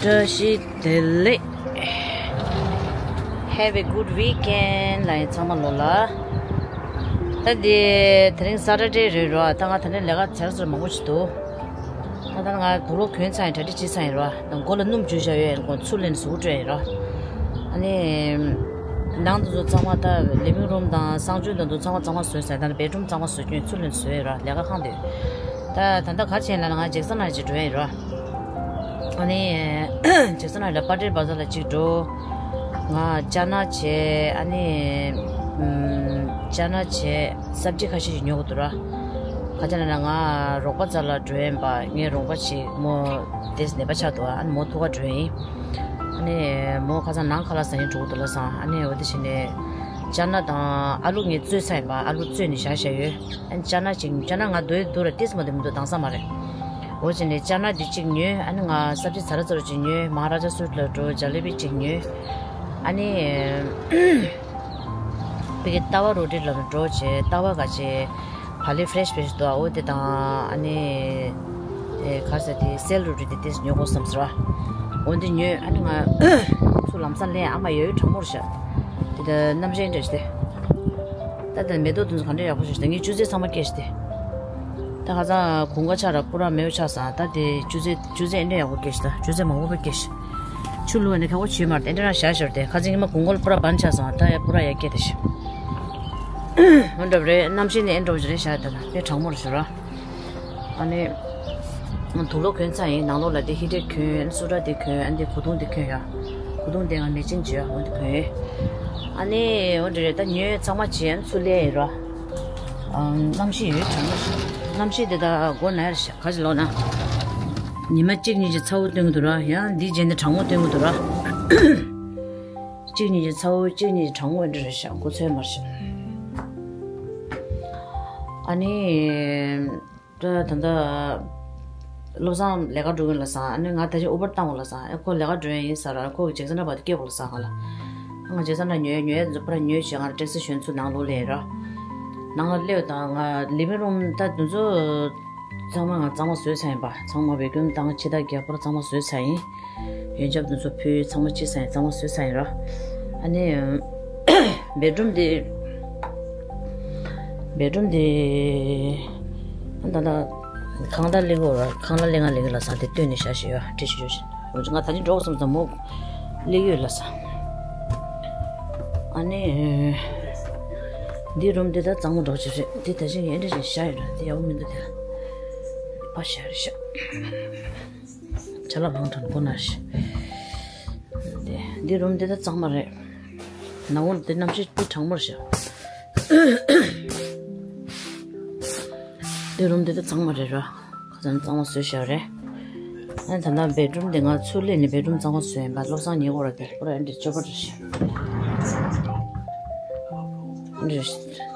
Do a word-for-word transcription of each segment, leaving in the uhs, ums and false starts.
བཀྲ་ཤིས་བདེ་ལེགས། Have a good weekend ལ་ཡིན་ཚང་མ་ལོ་ལ། ད་དེ་དེ་རིང་Saturday རེད་རོ། ད་ང་ད་ནི་ལས་ཀ་ཚར་ཚར་མང་པོ་ཞིག་འདུག་ད་ད་ང་དུག་ལོག་གྱོན་ཚར་ཡིན། གྲ་སྒྲིག་བྱས་ཚར་ཡིན་རོ། ད་མགོ་ལ་སྣུམ་བཅུག་བཞག་ཡོད། ཡིན་ཁོང་ཚུར་ལེན་ཟུག་སྤྲོད་ཡིན་རོ། ཨ་ནི་ནང་དུ་ཚོ་ཚང་མ་ད་living room དང་གསང་སྤྱོད་དང་དུ་ཚང་མ་གཙང་མ་བཟོས་ཚར་ཡིན། ད་ནི་bedroom གཙང་མ་བཟོས་ཀྱོན་ཚུར་ལེན་བཟོས་ཡིན་རོ། ལས་ཀ་ཁང་དུ། ད་ད་ལྟ་ག་བྱས་ལ་ང་ཇེག་སན་ན་ཅིག་འགྲོ་ཡིན་རོ། ཨ་ནི། ཇེག་སན་ན་ལ་པ་ཏེར་བ་ཛར་ལ་ཅིག་འགྲོ། ང་ཅ་ན་བྱས། ཨ་ནི། ཨམ། ཅ་ན་བྱས། སབ་ཇི་ཁ་ཤས་ཤིག་ཉོ་དགོས་འདུག་ར། ཁ་ཅ་ན་ན་ང་རོགས་པ་རྩ་ལ་འགྲོ་ཡིན་པ། ངའི་རོགས་པ་ཞིག་མོ་དེས་ནད་པ་ཆགས་འདུག་ཨ་ནི་མོ་ཐུག་ག་འགྲོ་ཡིན། ཨ་ནི་མོ་ཁ་སང་ནང་ཁ་ལག་ཟ་ཡིན་འགྲོ་གི་འདུག་ལ་སང་། ཨ་ནི་འོ་དེ་བྱས་ནས་ཅ་ན་དང་ཨ་ལུ་ངས་བཙོས་ཚར་ཡིན་པ། ཨ་ལུ་བཙོས་ནས་བཞག་བཞག་ཡོད། ཨ་ནི་ཅ་ན་ཅིག་ཅ་ན་ང་རྡོའི་རྡོ་ར་ཏིས་མ་དེ་མི་འདུག་དྭངས་ས་མ་རེད། འོ་བྱས་ནས་ཅ་ན་འདི་གཅིག་ཉོས། ཨ་ནི་ང་སབ་ཇི་ཚ་ར་ཚ་ར་གཅིག་ཉོས། མ་ཧ་ར་ཇ་སུ་ཊི་ལ་འགྲོ། ཇ་ལེ་བི་གཅིག་ཉོས། ཨ་ནི་བི་གི་ཏ་བ་རོ་ཏི་ལ་འགྲོ་བྱས། ཏ་བ་ག་ཅེ་བ་ལི་ཕ་རེ་ཤི་ཕ་རེ་ཤི་འདུག་འོ་དེ་དང་། ཨ་ནི་ཨེ་ག་རེ་ཟེར། དེ་སེལ་རོ་ཏི་དེ་དེ་ཉོ་དགོས་བསམ་སོང་ར། འོ་དེ་ཉོས། ཨ་ནི་ང་ཚུར་ལམ་སང་ལེན། ཨ་མ་ཡོད་གྲང་མོ་རེད་ཤག་དེ་ད་གནམ་གཤིས་འདྲ་ཞིག་སྟེ། ད་ལྟ་མེ་ཏོག་དེ་ཚོ་ག་འདྲ་ཡག་པོ་ཞིག་སྟེ། ངས་ཅུ་ཚེ་ཚང་མ་སྐྱེས་ཤག་སྟེ། ད་ཁ་སང་དགུན་ཁ་ཆགས་ར་པུ་ར་མེ་ཡོ་ཆགས་སང་། ད་དེ་ཅུ་ཚེ་ཅུ་ཚེ་ཨེ་འདྲ་ཡག་པོ་སྐྱེས་ཤག་ད་ཅུ་ཚེ་མང་པོ་དཔེ་སྐྱེས་ཤག་ཆུ་བླུགས་ནས་ཁ་བོ་བྱེད་མ་རེད། ཨེ་འདྲ་རང་བཞག་ཞོར་དེ། ཁ་སང་ཉི་མ་དགུན་ཁ་ལ་པུ་ར་བན་ཆགས་སང་། ད་ཡ་པུ་ར་ཡ་སྐྱེས་དེ་ཤག་འོ་འདྲ་རེད། གནམ་གཤིས་ནི་ཨེ་འདྲ་བོ་ཞིག་རེད་ཤག་ད་ལ་དཔེ་གྲང་མོ་རེད་ཟེར་ར། ཨ་ནི། དུག་ལོག་གྱོན་ཚར་ཡིན། ནང་ལོགས་ལ་དེ་ཧི་ཊར་གྱོན། སུ་ཊར་དེ་གྱོན། ཨ་ནི་དེ་གོས་ཐུང་དེ་གྱོན་ཡ། གོས་ཐུང་དེ་ང་མེ་ཅིང་བྱོས་ཡ། འོ་དེ་གྱོན། ཨ་ནི་འོ་འདྲ་རེད། ད་ཉོས་ཚང་མ་བྱས་ཚུར་ལེན་ཡིན་ར། ཨ། གནམ་གཤིས་ཡོད་གྲང་མོ་ཞིག་གནམ་གཤིས་དེ་ད་མགོ་ན་ཡར་ཤག་ག་ཅི་ལོག་ན། ཉི་མ་གཅིག་གཉིས་ཀྱི་ཚ་བོ་སྟོན་གྱི་འདུག་ར། ཡང་འདི་རྗེས་ནས་གྲང་མོ་སྟོན་གྱི་འདུག་ར། གཅིག་གཉིས་ཀྱི་ཚ་བོ་གཅིག་གཉིས་ཀྱི་གྲང་མོ་འདྲ་རེད་ཤག་མགོ་ཚོས་མར་ཤག་ཨ་ནི། ད་ད་ལྟ་བློ་བཟང་ལས་ཀ་འགྲོ་གི་ལ་སང་། ཨ་ནི་ང་ད་ཅི་ཨུ་བར་བཏང་བ་ལ་སང་། ཨེ་ཁོ་ལས་ཀ་འགྲོ་ཡ་ཡིན་ཟེར་ར། ཁོ་གི་ཇེག་སན་ན་བར་དུ་སྐྱེལ་བ་ལ་སང་ང་ལ། ང་ཇེག་སན་ན་ཉོས་ཉོས་འཛུ་པར་ཉོས་བྱས་ང་ཊེག་སི་ཞོན་ཚུར་ནང་ལོགས་སླེབས་ར། ནང་ལ་སླེབས་དང་ང་ལི་བིང་རུམ་ད་དུ་ཚོ་ཚང་མ་ང་གཙང་མ་བཟོས་ཚར་ཡིན་པ། ཚང་མ་བེ་ཀུམ་དང་ཕྱི་ཐག་རྒྱག་པར་གཙང་མ་བཟོས་ཚར་ཡིན། ཡོན་ཆབ་དེ་ཚོ་ཕུལ། ཚང་མ་ཅི་ཟ་ཡིན་ཚང་མ་བཟོས་ཚར་ཡིན་ར། ཨ་ནི་བེད་རུམ་དེ། བེད་རུམ་དེ། ད་ད་ཁང་ད་ལེགས་འོ་ར། ཁང་ད་ལེགས་ང་ལེགས་ལ་ས་དེ་སྟོན་ནས་བཞག་བཞག་ཡོད། ཁྲི་ཤི་ཤོ་ཤི་ང་ད་ཅི་འགྲོ་བསམ་ཙམ་མོ་ལེགས་ཡོད་ལ་ས། ཨ་ནི་འདི་རུམ་དེ་ད་གཙང་མོ་འགྲོ་ཆེ་རེད། དེ་ད་ཅི་ངས་འདྲ་ཞིག་བཞག་ཡོད་ར། དེ་ཡག་པོ་མི་འདུག་དེ་ཕ་བཞག་རེད་བཞག་ཅ་ལག་མང་དྲགས་པོ་ན་ཤི། འདི་རུམ་འདི་ད་གཙང་མ་རེད། ནང་ལོགས་འདི་གནམ་གཤིས་དཔེ་གྲང་མོ་རེད་ཤག་འདི་རུམ་འདི་ད་གཙང་མ་རེད་ར། ཁ་སང་གཙང་མ་བཟོས་བཞག་རེད། ཨ་ད་ལྟ་བེད་རུམ་འདི་ང་ཚུར་སླེབས་ནས་བེད་རུམ་གཙང་མ་བཟོས་ཡིན་པ། བློ་བཟང་ཉེ་བོ་ར་དེ་པུ་ར་འདི་སྤྱོད་པ་རེད་ཤག་འདི་རེད།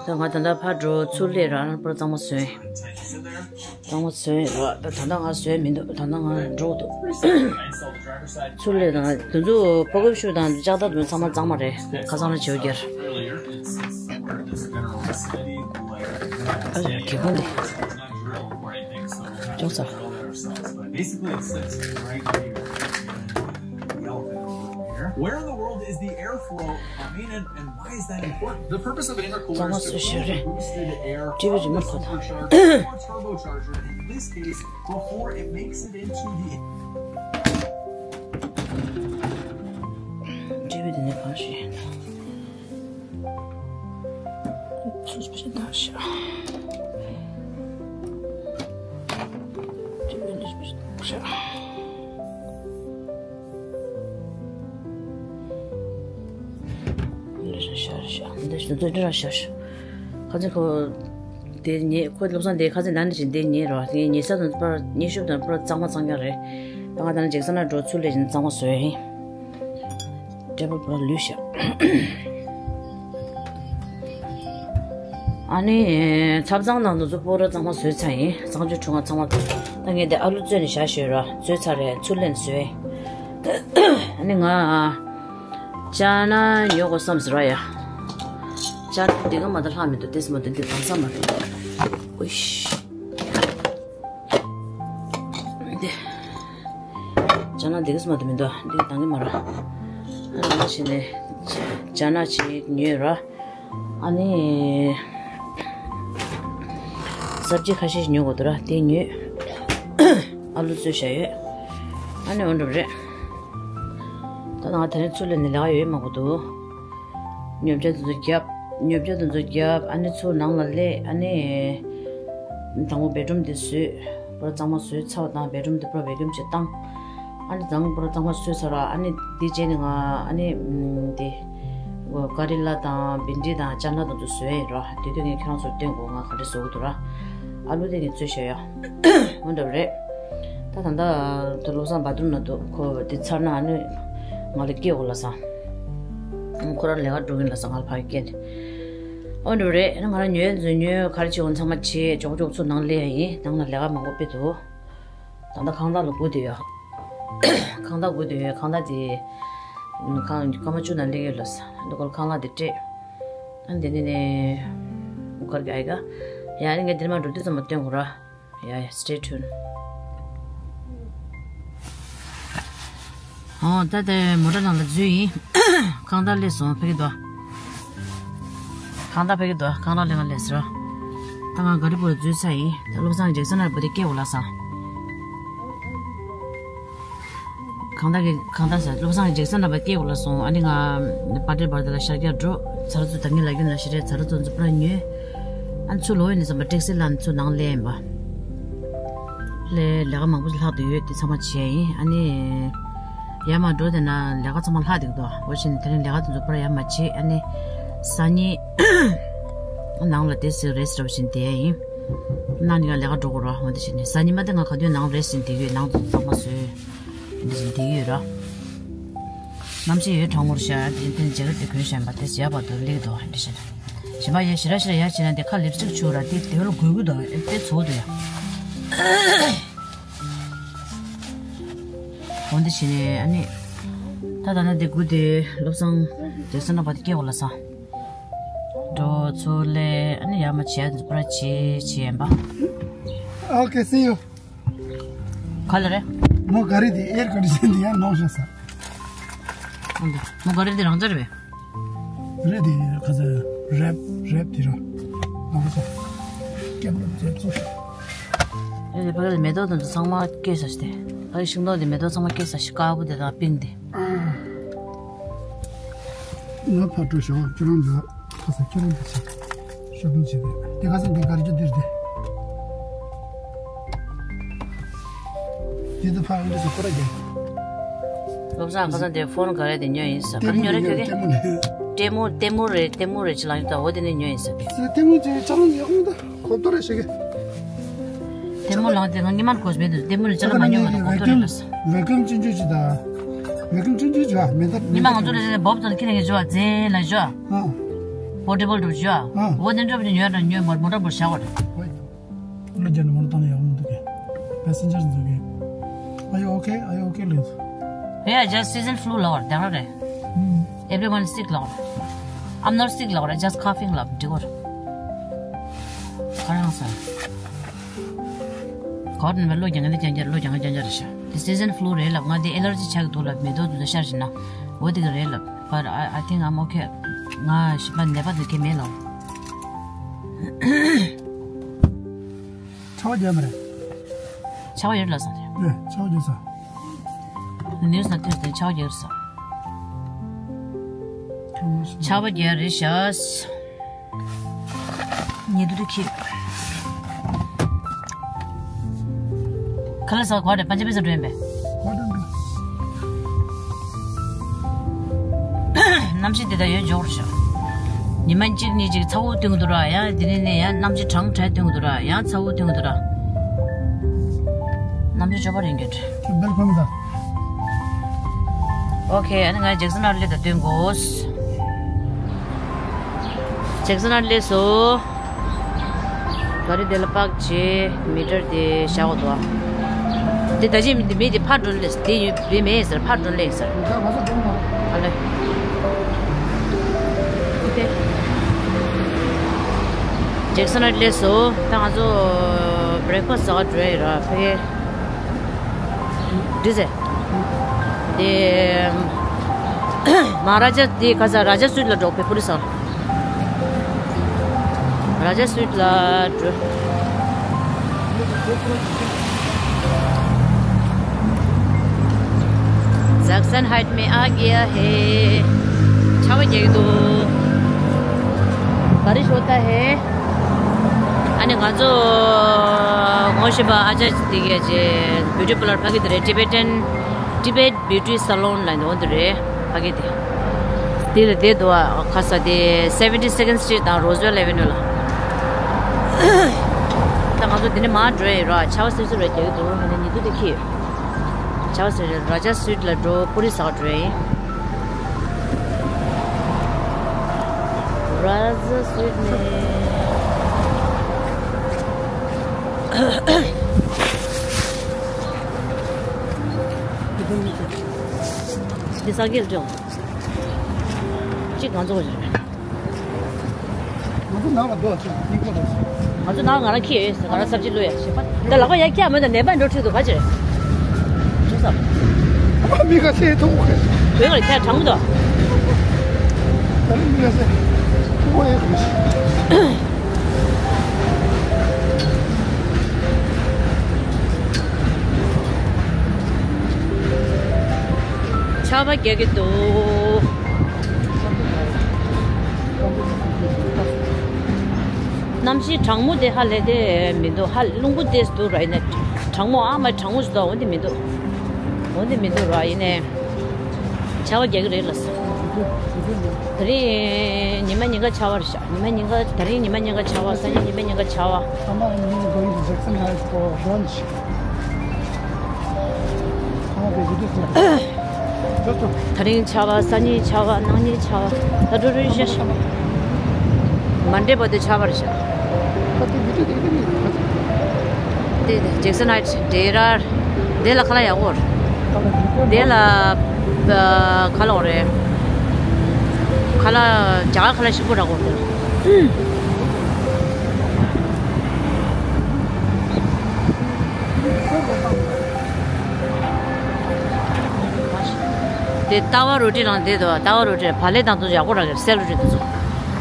ད་ང་ད་ལྟ་ཕར་འགྲོ། ཚུར་སླེབས་ར། པུ་ར་གཙང་མ་བཟོས་ཡིན། གཙང་མ་བཟོས་ར། ད་ད་ལྟ་ང་བཟོས་མི་འདུག་ད་ལྟ་ང་འགྲོ་འདུག་ཚུར་ལས་དང་དེ་ཚོ་ཕོ་ཁབ་ཤུ་དང་ལྕགས་ཐག་དེ་ཚང་མ་གཙང་མ་རེད། ཁ་སང་ལ་བྱེའུ་རྒྱར། ཨ་ལས་གེ་ཁོང་དེ། ཅོག་ཙག Where in the world is the airflow? I mean, and, and why is that important? The purpose of an intercooler is to cool the boosted air from the supercharger or turbocharger, in this case, before it makes it into the ཊི་བི་དེ་ནས་གང་ཞིག་ཚུགས་པ་ཞིག་བཏང་ཤག་ཊི་བི་འདི་ཚུགས་པ་ཞིག་བཏང་ཤག་ཁ་ཚིག་ཁོ་དེ་ཉེ་ཁོ་བློ་བཟང་དེ་ཁ་ཚིག་ནང་ནས་བཞིན་དེ་ཉེ་རོ། དེ་ཉེ་ས་དང་པར་ཉེ་ཤོབ་དང་པར་གཙང་མ་གཙང་རྐྱང་རེད། ད་ང་ད་ནི་ཇེག་སན་ན་འགྲོ་ཚུར་ལས་བཞིན་གཙང་མ་བཟོས་ཡིན། ཊེ་བལ་པུ་ར་ལུས་ཤག་ཨ་ནི་ཐབ་ཚང་ནང་དུ་ཚོ་པོ་ར་གཙང་མ་བཟོས་ཚར་ཡིན། གཙང་ཆུ་ཁྲུང་ང་ཚང་མ། ད་ངས་དེ་ཨ་ལུ་བཙོས་ནས་བཞག་ཤོད་ར། བཙོས་ཚར་རེད། ཚུར་ལེན་བཟོས། ཨ་ནི་ང་ཅ་ན་ཉོ་དགོས་བསམ་ཟེར་བ་ཡ། ཅ་ན་འདི་ག་མ་ད་ལྷག་མི་འདུག་དེ་སི་མ་འདི་འདི་དྭངས་ས་མ་རེད། ཨོ་ཤི། འདི། ཅ་ན་ འདི་ག་སྨ་དུ་མི་འདུག་འདི་ག་དང་གི་མ་ར། ཨ་ནི་ཞིག་ནས་ཇ་ནག་ཅིག་ཉོས་ར། ཨ་ནི་སབ་ཇི་ཁ་ཤས་ཤིག་ཉོ་དགོས་འདུག་ར། དེ་ཉོས། ཨ་ལུ་བཙོས་བཞག་ཡོད། ཨ་ནི་འོ་འདྲ་རེད། ད་ང་དེ་རིང་ཚུར་སླེབས་ནས་ལས་ཀ་ཡོད་མ་དགོས་འདུག་ཉོ་ཆ་དེ་ཚོ་བརྒྱབ། ཉོ་ཆ་དེ་ཚོ་བརྒྱབ། ཨ་ནི་ཚུར་ནང་ལ་སླེབས། ཨ་ནི་དང་པོ་བེད་རུམ་དེ་བཟོས། པུ་ར་གཙང་མ་བཟོས་ཚར་བ་དང་བེད་རུམ་དེ་པུ་ར་བེ་ཀུམ་ཅིག་བཏང་། ཨ་ནི་དང་པུ་ར་གཙང་མ་བཟོས་ཚར་ར། ཨ་ནི་དེ་རྗེས་ནས་ང་ཨ་ནི་དེ་ཀ་རི་ལ་དང་བིན་ཌི་དང་ཅ་ན་དེ་ཚོ་བཟོས་ཡིན་ར། དེ་དུས་ངས་ཁྱེད་རང་ཚོར་སྟོན་དགོས། ང་ག་འདྲ་བཟོ་གི་འདུག་ར། ཨ་ལུ་དེ་ངས་བཙོས་བཞག་ཡ། འོ་འདྲ་བ་རེད། ད་ད་ལྟ་དུ་བློ་བཟང་བ་དུར་ན་འདུག་ཁོ་དེ་ཚར་ན་ཨ་ནི་ང་ལ་སྐྱེལ་དགོས་ལབ་སོང་། ཁོ་རང་ལས་ཀ་འགྲོ་གིན་ལབ་སོང་། ང་ལ་ཕར་སྐྱེལ་ནས། འོ་འདྲ་བ་རེད། ཨ་ནི་ང་རང་ཉོས་འཛུལ་ཉོས་ག་རེ་བྱེད་དགོས་ཚང་མ་བྱས། ཅོག་ཅོག་ཚུར་ནང་སླེབས་ཡ་ཡིན། ནང་ལ་ལས་ཀ་མང་པོ་དཔེ་འདུག་ད་ལྟ་ཁང་བདག་ལ་སྒུག་བསྡད་ཡོད། ཁང་བདག་སྒུག་བསྡད་ཡོད། ཁང་བདག་དེ་ཁང་སྐར་མ་བཅུ་ནང་སླེབས་ཡོད་ལབ་སོང་། འདི་སྐོར་ཁང་གླ་དེ་སྤྲད། ཨ་ནི་དེ་ནས་ནས་གར་གི་ཨའི་ག་ཡ་ནི་ངས་འདིར་མ་འགྲོ་དུས་ཙམ་པ་སྟོན་དགོས་ར། Yeah, yeah, stay tuned. ཨོ་ད་དེ་མོ་ཊ་ནང་ལ་འཛུལ་ཡིན། ཁང་བདག་སླེབས་སོང་། ཕ་གི་དོ། ཁང་བདག་ཕ་གི་དོ། ཁང་བདག་སླེབས་ང་སླེབས་ཟེར། ད་ང་ག་རི་པུར་འཛུལ་ཚར་ཡིན། ད་བློ་བཟང་ཇེག་སན་ལ་བུ་དེ་སྐྱེལ་འོ་ལ་སོང་། ཁང་བདག་གི་ཁང་བདག་ཟེར། བློ་བཟང་ཇེག་སན་ལ་བུ་སྐྱེལ་འོ་ལ་སོང་། ཨ་ནི་ང་པར་ཊི་པར་ཊི་ལ་ཤར་རྒྱག་འགྲོ། ཚ་རུ་ཚུ་ད་ངི་ལ་རྒྱུ་ན་ཤི་རེད། ཚ་རུ་ཚུ་འཛུ་པྲ་ཉོས། ཨ་ནི་ཚུར་ལོག་ཡོང་ནས་ཙམ་པ་ཊེག་སི་ལ་ནི་ཚུར་ནང་སླེབས་ཡིན་པ། ལས་ལས་ཀ་མང་པོ་ལྷག་བསྡད་ཡོད། དེ་ཚང་མ་བྱས་ཡིན། ཨ་ནི་ཡར་མར་འགྲོ་དེ་ན་ལས་ཀ་ཚང་མ་ལྷག་བསྡད་ཀྱི་འདུག་འོ་བྱས་ནས་དེ་རིང་ལས་ཀ་དེ་ཚོ་པར་ཡར་མར་བྱས། ཨ་ནི་སང་ཉིན་ནང་ལ་དེ་སི་རེ་སི་ཊི་འདྲ་བོ་བྱས་ནས་བསྡད་ཡ་ཡིན། ནང་ནས་ཡང་ལས་ཀ་འགྲོ་དགོས་རེད་པ། འོ་དེ་བྱས་ནས་སང་ཉིན་མ་དེ་ང་ག་དུས་ནང་རེ་སི་ཊི་བྱས་ནས་བསྡད་ཀྱི་ཡོད། ནང་དུ་ཚང་མ་བཟོས། འདི་བཞིན་འདི་ཡོད་ར། གནམ་གཤིས་ཡོད་གྲང་མོར་ཤར། དེ་དེ་ཇེ་ཀེ་ཊི་དེ་གོན་བཞག་པ་དེ་ཞེ་པར་དུ་ལེགས་འདུག་འདི་བཞིན། གཞན་པ་ཡ་ཞེ་དྲག་ཞེ་དྲག་ཡ་བྱས་ན་དེ་ཁ་ལིབ་སི་ཊིག་བྱུག་ར། དེ་དེ་ལ་གོས་གོས་དང་ཨེ་དེ་ཚོ་འདུག་ཡ། འོ་འདི་བྱས་ནས་ཨ་ནི། ད་ད་ན་དེ་དགུ་དེ་བློ་བཟང་དེ་སེམས་ནང་པ་དེ་སྐྱེ་བ་ལ་ས། འགྲོ་ཚུར་ལས་ཨ་ནི་ཡ་མ་བྱས་དེ་པར་བྱས་བྱས་ཡན་པ། Okay, see you. ག་ལ་རེད། མོ་ག་རེ་དེ་ཨེར་ཀོན་ཌི་ཤན་དེ་ཡང་ནོར་ཤག་ས། ཨ་འདི་མོ་ག་རེ་དེ་རང་འཇགས་རེད་པས། རེད་དེ་ཁ་ས་རེབ་རེབ་དེ་ར། ནང་ས་སྐྱབས་ལ་མཛད་གཙོ་ཤག་ཨེ་དེ་ཕ་གི་མེ་ཏོག་དང་དུ་ཚང་མ་སྐྱེས་ས་ཞིག་སྟེ། ཕ་གི་ཤིང་ཏོག་དེ་མེ་ཏོག་ཚང་མ་སྐྱེས་ས་ཞིག་དཀར་པོ་དེ་དང་པིང་དེ། ང་ཕར་འགྲོ་ཤོག་ཁྱོད་རང་འགྲོ། ཁ་ས་ཁྱོད་རང་འགྲོ་ཆེ། ཤོ་པིང་བྱེད་དེ། དེ་ཁ་ས་འདི་ག་རེ་ཅོ་འདིར་དེ། དེ་དུ་ཕར་འགྲོ་ཤོག་ཁོ་ར་རྒྱལ། བློ་བཟང་ཁ་ས་འདི་ཕོན་ག་རེ་དེ་ཉོས་ཡིན་ས། ག་རེ་ཉོས་རེད་ཁྱོད་ཀྱིས། ལྟད་མོ་ལྟད་མོ་རེད། ལྟད་མོ་རེད་ཅི་ལང་ཡོད་ད། འོ་དེ་ནས་ཉོས་ཡིན་ས། ལྟད་མོ་ཅིག་ཅང་ཡག་མོ་ད། གོ་ཏོ་རེ་ཞིག་གི། ལྟད་མོ་ལངས་ཏེ་ང་ཉི་མར་གོ་མེད་དུ་ལྟད་མོ་ལ་ཅ་ལག་མ་ཉོ་བ་གོ་ཏོ་རེ་ལ་ས། ཝེ་ཀམ་ཅི་འཇུ་ཅི་ད། ཝེ་ཀམ་ཅི་འཇུ་ཅི་བ་མེད་ད། ཉི་མ་ང་ཚོ་ལ་ལ་བོབ་ཙམ་ཁྱི་ལ་ངེ་ཅི་བ་ཛེ་ལ་ཅི་བ། པོར་ཊེ་བལ་འགྲོ་ཅི་བ། འོ་དེ་འགྲོ་བ་ཉོ་ཡ་ད་ཉོ་མོ་ཊ་བོར་བཞག་བ་རེད། ལོ་རྒྱ་ནི་མོ་ཊ་བཏང་ན་ཡག་མོ་འདུག་གས། Passengers འཛུལ་གས། Are you okay? Are you okay, Liz? Yeah, just season flu ལབ་པ་རེད། དེ་རང་རེད། Everyone sick ལབ་པ་རེད། I'm not sick ལབ་པ་རེད། Just coughing ལབ་འགྲིག་གོ་རེད། ག་རེ་ཡང་ཟེར། གོ་ནི་མེད། ལོ་རྒྱ་ང་འདི་རྐྱང་རྐྱང་ལོ་རྒྱ་ང་རྐྱང་རྐྱང་རེད་ཤག་དེ་season flu རེད་ལབ། ང་འདི་ཨེ་ལར་ཇི་ཆགས་ཀྱི་འདུག་ལབ། མེ་ཏོག་འདི་ཚོ་ཤར་བཞིན་ན་འོ་དེ་ག་རེད་ལབ། But I, I think I'm okay. ང་ཞིག་པ་ནད་པ་འདི་གས་མེད་ལབ། ཆར་པ་རྒྱག་མ་རེད། ཆར་པ་ཡོད་ལ་ས་རེད། རེད་ཆར་པ་རྒྱག་ས། ནིའུ་སི་ན་ཐོས་ཏེ་ཆར་པ་རྒྱག་ས། ཆར་པ་རྒྱག་རེད་ཤག་ཉེ་དུ་དུ་ཁྱེད། ཁ་ལ་ས་གོ་རེད། པན་ཇ་བི་ས་འགྲོ་ཡིན་པས། གནམ་གཤིས་དེ་ལྟར་ཡོད་འཇོག་རུ་ཤོག་ཉི་མ་གཅིག་གཉིས་གཅིག་ཚ་བོ་བཏོན་གྱི་འདུག་ར། ཡང་དེ་ནས་ནས་ཡང་གནམ་གཤིས་གྲང་དྲགས་བཏོན་གྱི་འདུག་ར། ཡང་ཚ་བོ་བཏོན་གྱི་འདུག་ར། གནམ་གཤིས་སྐྱོ་པོ་རེད་འགྱོད། ཁྱོད་བེལ་ཕམ་ད། ཨོ་ཁེ། ཨ་ནི་ང་ཇེག་སན་ཨར་ལེ་ད་བཏོན་དགོས། ཇེག་སན་ཨར་ལེ་སོ། ག་རེ་དེ་ལ་པག་ཅེ་མི་ཊར་དེ་བཞག་འོ་དོ། དེ་ད་ཅི་མི་དེ་མི་དེ་ཕར་འགྲོ་ལེ་དེ་ཡོད་བེ་མེད་ཟེར། ཕར་འགྲོ་ལེ་ཟེར། ཨ་ལེ། ཨོ་ཁེ། ཇེག་སན་ཨར་ལེ་སོ། ད་ང་ཚོ་བྷི་རེག་ཕ་སི་ཟ་ག་འགྲོ་ཡ་ཡོད་ར། ཕ་གི་འདི་ཟེ། དེ་མ་ར་ཇ་དེ་ག་ས་ར་ཇ་སུའིཊ་ལ་འགྲོ་བའི་པུ་རི་ས། ར་ཇ་སུའིཊ་ལ་འགྲོ། ཛེག་སན་ཧའིཊ་མེ་ཨ་གི་ཡ་ཧེ། ཆར་པ་རྒྱག་གི་འདུག་བྷ་རི་ཤོ་ཏ་ཧེ། ཨ་ནི་ང་ཚོ་ངོ་ཤེས་པ་ཨ་ཅག་དེ་གས་ཅེ་བིའུ་ཊི་པར་ལར་ཕ་གི་དེ་རེད། ཊི་བེ་ཊན། Tibet Beauty Salon ལ་འོང་དུ་རེད། ཕ་གི་དེ། དེ་ལ་བསྡད་འདུག་ཨ། ཁ་ས་དེ་Seventy Second Street དང་Roswell Avenue ལ། ད་ང་ཚོ་འདི་ནས་མར་འགྲོ་ཡིན་ར། ཆར་པ་སིབ་སིབ་རེད་རྒྱག་གི་འདུག་ངས་ཉི་གདུགས་དེ་ཁྱེར། ཆར་པ་སིབ་རེད། ར་ཇ་སུའིཊ་ལ་འགྲོ། པུ་རི་ཟ་འགྲོ་ཡིན། ར་ཇ་སུའིཊ་ནས། འདི་ས་གལ་ཅོ། གཅིག་གང་ཚོགས་རེད། ང་ཚོ་ནང་ལ་འགྲོ་ཆོག་སྙིང་པོ་རེད། ང་ཚོ་ནང་ང་རང་ཁྱེར་ཡོད་ཟེར། ང་རང་ས་བཅད་བླུག་ཡ་ཞེས་པ། ད་ལག་པ་ཡར་བཀྱག་མོད་ད་ནད་པ་འགྲོ་ཁྲིད་དུ་ག་ཅི་རེད། ཅི་ཟ། ཨ་མི་ཁ་ཤས་ཐུག་གོ། བོད་ལ་ཁྱེད་དྲང་མོ་འདུག་ད་ལི་མི་ཁ་ཤས་ཐུག་གོ་ཡ་གོ་ཤི། ཆར་པ་རྒྱག་གི་འདུག་གནམ་གཤིས་གྲང་མོ་དེ་ཧ་ལས་དེ་མི་འདུག་ཧ་རླུང་བུ་དེ་འདུག་ར། ཡིན་ན་གྲང་མོ་ཨ་མ་གྲང་མོ་ཞིག་འདུག་འོན་ཏེ་མི་འདུག་འོན་ཏེ་མི་འདུག་ར། ཡིན་ནའི་ཆར་པ་རྒྱག་གི་རེད་ལ། ད་རིང་ཉི་མ་ཉིན་ག་ཆར་པ་རེད་ཤག་ཉི་མ་ཉིན་ག་ད་རིང་ཉི་མ་ཉིན་ག་ཆར་པ། སང་ཉིན་ཉི་མ་ཉིན་ག་ཆར་པ། Someone going to Jackson Heights for brunch. ད་རིང་ཆར་པ། སང་ཉིན་ཆར་པ། གནངས་ཉིན་ཆར་པ། ད་འགྲོ་རུ་ཤ་ཤ། མ་འདྲེས་པ་དེ་ཆར་པ་རེད་ཤག་དེ་དེ་ཇེག་སན་ཧའིཊ་འདྲེ་ར། དེ་ལ་ཁ་ལག་ཡག་པོ་རེད། དེ་ལ་ཁ་ལག་རེད། ཁ་ལག་རྒྱ་གར་ཁ་ལག་ཞིམ་པོ་རག་གོ་དེ་ལ། དེ་ཏ་ཝ་རོ་ཊི་རང་དེ་དོ། ཏ་ཝ་རོ་ཊི་བག་ལེབ་དང་དུ་ཡག་པོ་རག་གི་སེལ་རོ་ཊི་དེ་ཚོ།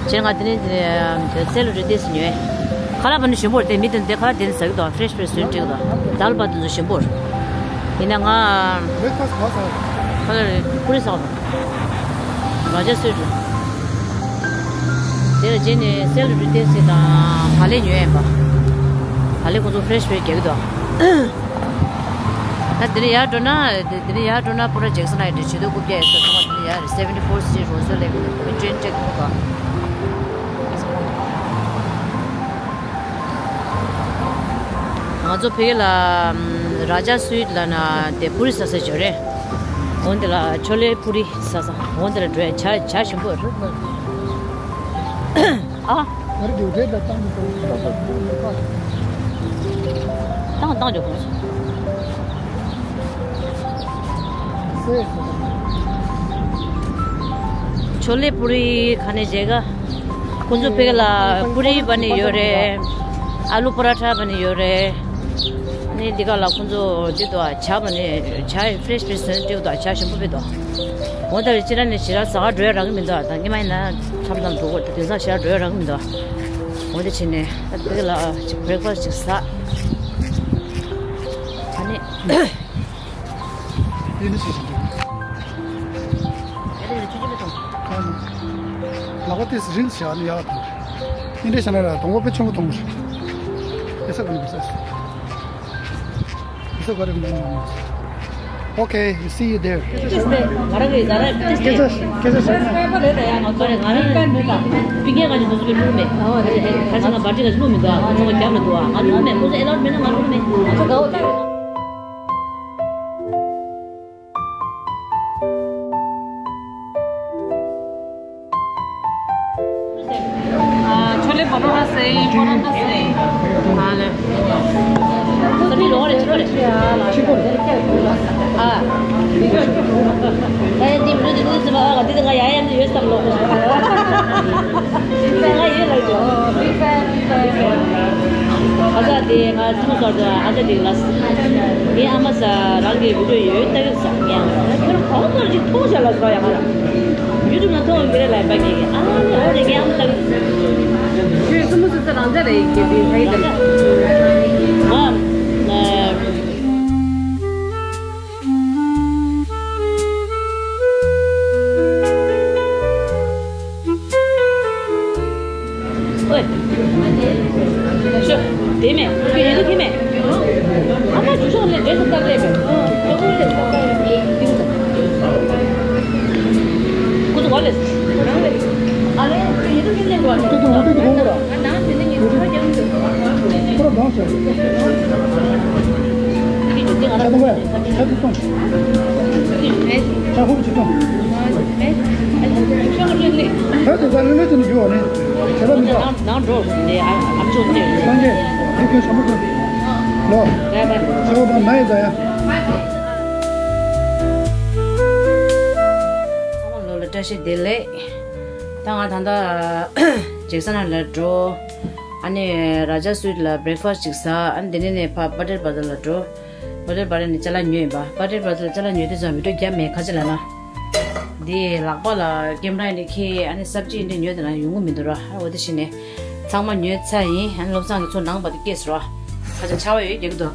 བྱས་ང་དེ་ནས་སེལ་རོ་ཊི་དེ་སུ་ཉོས། ཁ་ལག་པ་ནི་ཞིམ་པོ་རེད། དེ་མི་དེ་དེ་ཁ་ལག་དེ་ནི་ཟ་གི་འདུག་ཧྥ་རེཤ་ཧྥ་རེཤ་བཟོས་བྲིས་གི་འདུག་དལ་བ་དེ་ཚོ་ཞིམ་པོ་རེད། ཡིན་ན་ང་བྷེ་རེག་ཕ་སི་ག་ས། ཁ་ལག་རེད། ཀུ་རེ་ཟ་གི་འདུག་ར་ཇ་སུའིཊ་རེད། དེ་ལ་རྗེས་ནས་སེལ་རུ་རི་ཏེ་སི་དང་བག་ལེབ་ཉོས་ཡིན་པ། བག་ལེབ་ཁོང་ཚོ་ཧྥ་རེཤ་ཧྥ་རེཤ་རྒྱག་གི་འདུག་ད་དེ་ནས་ཡར་འགྲོ་ན། དེ་དེ་ནས་ཡར་འགྲོ་ན་པུ་ར་ཇེག་སན་ཧའིཊ་རེད། བྱེ་ཐང་རྐུབ་བཀྱག་ཡོད་ས་ཚང་མ་དེ་ནས་ཡར་རེད། སེ་ཝེན་ཊི་ཕོར་སི་ཊི་རིཊ་རོ་སི་ཝེལ་ཨེ་ཝེ་ནིའུ་བོད་ཀྱི་ཊེན་ཊི་ཀྲེག་འདུག་ང་ཚོ་ཕ་གི་ལ་ར་ཇ་སུའིཊ་ལབ་ན་དེ་པུ་རི་ཟ་ས་ཅིག་ཡོད་རེད། འོན་ཏེ་ལ་ཆོ་ལེ་པུ་རི་ཟ་ས། འོན་ཏེ་ལ་འགྲོ་ཡ་ཇ་ཇ་ཞིམ་པོ་རེད། ཨ། བར་དུ་རེད་ལ་བཏང་དུ་བཏང་དུ་བཏང་དུ་བཏང་། བཏང་བཏང་འཇོག་དགོས། ཆོ་ལེ་པུ་རི་ཁ་ནས་བྱེད་ག་ཁོང་ཚོ་ཕ་གི་ལ་པུ་རི་བ་ནི་ཡོད་རེད། ཨ་ལུ་པ་ར་ཐ་བ་ནི་ཡོད་རེད། ནི་འདི་ག་ལ་ཁོང་ཚོ་ཅི་འདུག་ཨ། ཇ་བ་ནི་ཇ་ཧྥ་རེཤ་ཧྥ་རེཤ་བཟོས་ཅི་འདུག་ཨ། ཇ་ཞིམ་པོ་དཔེ་འདུག་འོ་ད་ཕྱི་ར་ནས་ཕྱི་ར་ཟ་ག་འགྲོ་ཡ་རག་གི་མི་འདུག་ད་སྔོན་མ་ཡིན་ན་མཚམས་མཚམས་འགྲོ་གི་འདུག་དེང་སང་ཕྱི་ར་འགྲོ་ཡ་རག་གི་མི་འདུག་འོ་དེ་བྱས་ནས་ད་དེ་ལ་ཅིག་བྷེ་རེག་ཕ་སི་ཅིག་ཟ། ད་ནི་དེ་ནི་ཞིག་ཞིག་འདུག་ཨེ་ལེ་ཆུ་ཆུ་མི་གཏོང་། ལག་པ་དེ་རིལ་བྱས་ནས་ཡག་གཏོང་། ཨིན་འདྲ་བྱས་ན་ལ་དང་པོ་དཔེ་ཆེན་པོ་གཏོང་། དེ་ས་ག་ནས་བཟས། Okay, see you there. ང་རང་གི་ང་རང་སྐད་ཆ་སྐད་ཆ་བཤད་ན། ང་རང་པི་ཀེ་ག་ཅིག་དུ་སུ་བླུགས་མེད། ཁ་ཅིག་ང་བར་ཏི་ག་ཅིག་བླུགས་མི་འདུག་ང་ཚོ་རྒྱབ་ལ་འདུག་ང་བླུགས་མེད། ཁོ་ཚོ་ཨེ་ལའོཌ་མེད་ན་ང་བླུགས་མེད། ང་ཚོ་དགའ་བོ་ད། ཆོ་ལེ་པ་རོ་ཊ་སེ་པ་རོ་ཊ་སེ། ཨ་ལེ། ས་མི་ལོག་རེ་ཆི་པ་རེ། ཆི་པ་རེ། ཨ། ད་ཡ་འདི་མི་འདུག་འདི་འདུག་ཟེར་བ། ཨ་འདི་ད་ང་ཡ་ཡ་འདི་ཡོད་བསམ་ལོག་གོ། ང་ཡོད་ལ་ཡོད། ཨ་ཅག་དེ་ང་སེམས་སོར་དུ་ཨ་ཅག་དེ་ལ། ངའི་ཨ་མ་ས་རང་གི་བི་ཌིའོ་ཡོད་ལྟ་གི་ཟེར་ངས། ཁྱོད་ ཨོ་ཏོ་ཅིག་ཐོང་བྱ་ལ་སོ་ཡ་ང་ལ། ཡུ་ཊུབ་ན་ཐོང་མི་རེ་ལ་པ་གི་ཨ་ནི་ཨོ་རེ་གི་ཨམ་ལ། ཁྱོད་སུ་མོ་སུ་ས་རང་ཅག་རེད་ཀྱི་དེ་ཧའི་ད། ཨ། ཨོའི། ཤོ། དེ་མེད། ཁྱོད་ཡིན་དུ་ཁྱི་མེད། ཨ་མ་ཇུ་ཤོག་ལས་འདྲེ་སུ་སྟག་ལས་མེད། ཁོ་ཚོ་ག་ལས། ཨ་ལས་ཁྱོད་ཡིན་དུ་ཁྱི་ལས་འགྲོ་བ། ང་ནང་དེ་ནས་ངས་ཁ་རྒྱབ་འདུག་ཁོ་ར་འདང་ཟེར། ཁྱི་ཇུ་དེ་ང་ར། ཆ་ཚང་བས། ཆ་ཚང་སོང་། ཆ་ཧུབ་ཅིག་སོང་། ཧེ་དེ་ཚ་ལེ་ལེ་ཅན་ཞུ་བ་ནི། ཁྱེད་རང་མི་ཚ། ནང་ནང་འགྲོ་ནས་ཨ་ཨ་མཆོག་ནས། སངས་རྒྱས་འདི་ཁྱོད་ཞྭ་མོ་ཁྱོད། ལོ། རེད་པ། ཚེ་བ་མ་ན་ཡི་ཟ་ཡ། ཚང་མ་ལོ་ལ་བཀྲ་ཤིས་བདེ་ལེགས། ད་ང་ད་ལྟ་ཇེག་སན་ལ་འགྲོ། ཨ་ནི་ར་ཇ་སུའིཊ་ལ་བྷི་རེག་ཕ་སི་ཅིག་ཟ། ཨ་ནི་དེ་ནས་ནས་ཕ་བྷ་ཊར་བྷ་ར་དར་ལ་འགྲོ། བྷ་ཊར་བྷ་ར་དར་ནས་ཅ་ལག་ཉོས་ཡིན་པ། བྷ་ཊར་བྷ་ར་དར་ལ་ཅ་ལག་ཉོས་དུས་ཙམ་བི་ཌིའོ་རྒྱབ་མེད། ག་ཅི་ལབ་ན། འདི་ལག་པ་ལ་ཀེམ་ར་ཡིན་ནི་ཁྱེད་ཨ་ནི་སབ་ཅི་ཡིན་ནི་ཉོས་དེ་ན་ཡོང་གི་མི་འདུག་ར། ཨ་འོ་དེ་བྱས་ནས་ཚང་མ་ཉོས་ཚར་ཡིན། ཨ་ནི་བློ་བཟང་གི་ཚུར་ནང་པ་དེ་སྐྱེས་སོང་ར། ཁ་ཆ་ཆར་པ་ཡོད་རྒྱག་གི་འདུག་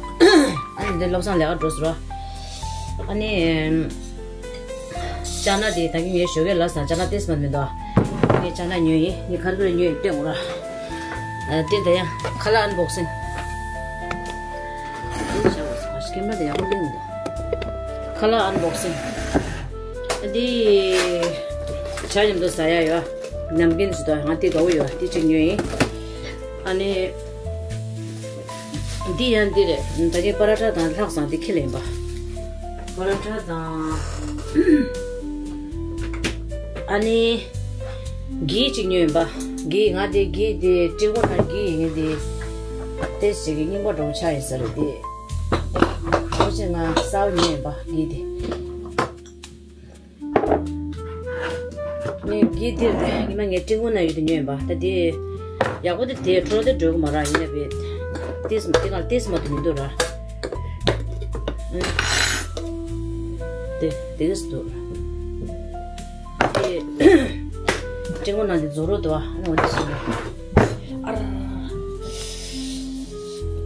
ཨ་ནི་འདི་བློ་བཟང་ལས་ཀ་འགྲོ་སོང་ར། ཨ་ནི། ཅ་ལག་དེ་ད་གིན་ངས་ཞོགས་ཀས་ལབ་སོང་། ཅ་ལག་ཏོག་ཙམ་མ་མི་འདུག་ངས་ཅ་ལག་ཉོས་ཡིན། ངས་ག་རེ་ག་རེ་ཉོས་ཡིན་སྟོན་དགོས་ར། ཨ་དེ་ད་ཡང་ཁ་ལག་ཨན་བོག་སིང་། དེ་བྱ་བ་སོང་། ཀེམ་ར་དེ་ཡག་པོ་གླེང་མི་འདུག་ཁ་ལག་ཨན་བོག་སིང་། ཨ་དེ་ཇ་མཉམ་དུ་ཟ་ཡ་ཡོད། ནམ་རྒྱུན་ཞིག་ཏུ་ང་དེ་དགའ་བོ་ཡོད། དེ་གཅིག་ཉོས་ཡིན། ཨ་ནི། འདི་ཡང་འདི་རེད། ད་གིན་པ་ར་ཊ་དང་ལྷག་བསམ་འདི་ཁྱེར་ལེན་པ། པ་ར་ཊ་དང་། ཨ་ནི། གི་གཅིག་ཉོས་ཡིན་པ། གི་ང་དེ་གི་དེ་ཀྲིན་ཀོ་ནང་གི་ཡིན་དེ། ཏེ་ཞིག་གི་རྙིང་པ་འདྲ་པོ་ཆགས་ཡིན་ས་རེད་དེ། ཨོ་ཅེ་ང་གསར་པ་ཉོས་ཡིན་པ་གི་དེ། ངས་གི་འདིར་ཉི་མ་ངའི་ཀྲིན་ཀོ་ན་ཡོད་དེ་ཉོས་ཡིན་པ། ད་དེ་ཡག་པོ་དེ་དེ་འཕྲོ་དེ་འགྲོ་གི་མ་ར། ཡིན་ན་བས་ཏིས་དེ་ག་ཏིས་མ་དེ་མི་འདུག་ར། ཨ་དེ་དེ་གིས་འདུག་དེ་ཀྲིན་ཀོ་ན་དེ་རྫོགས་རོགས་འདུག་ཨ་ནི་འོ་དེ་ཞིག་ཨ་ར།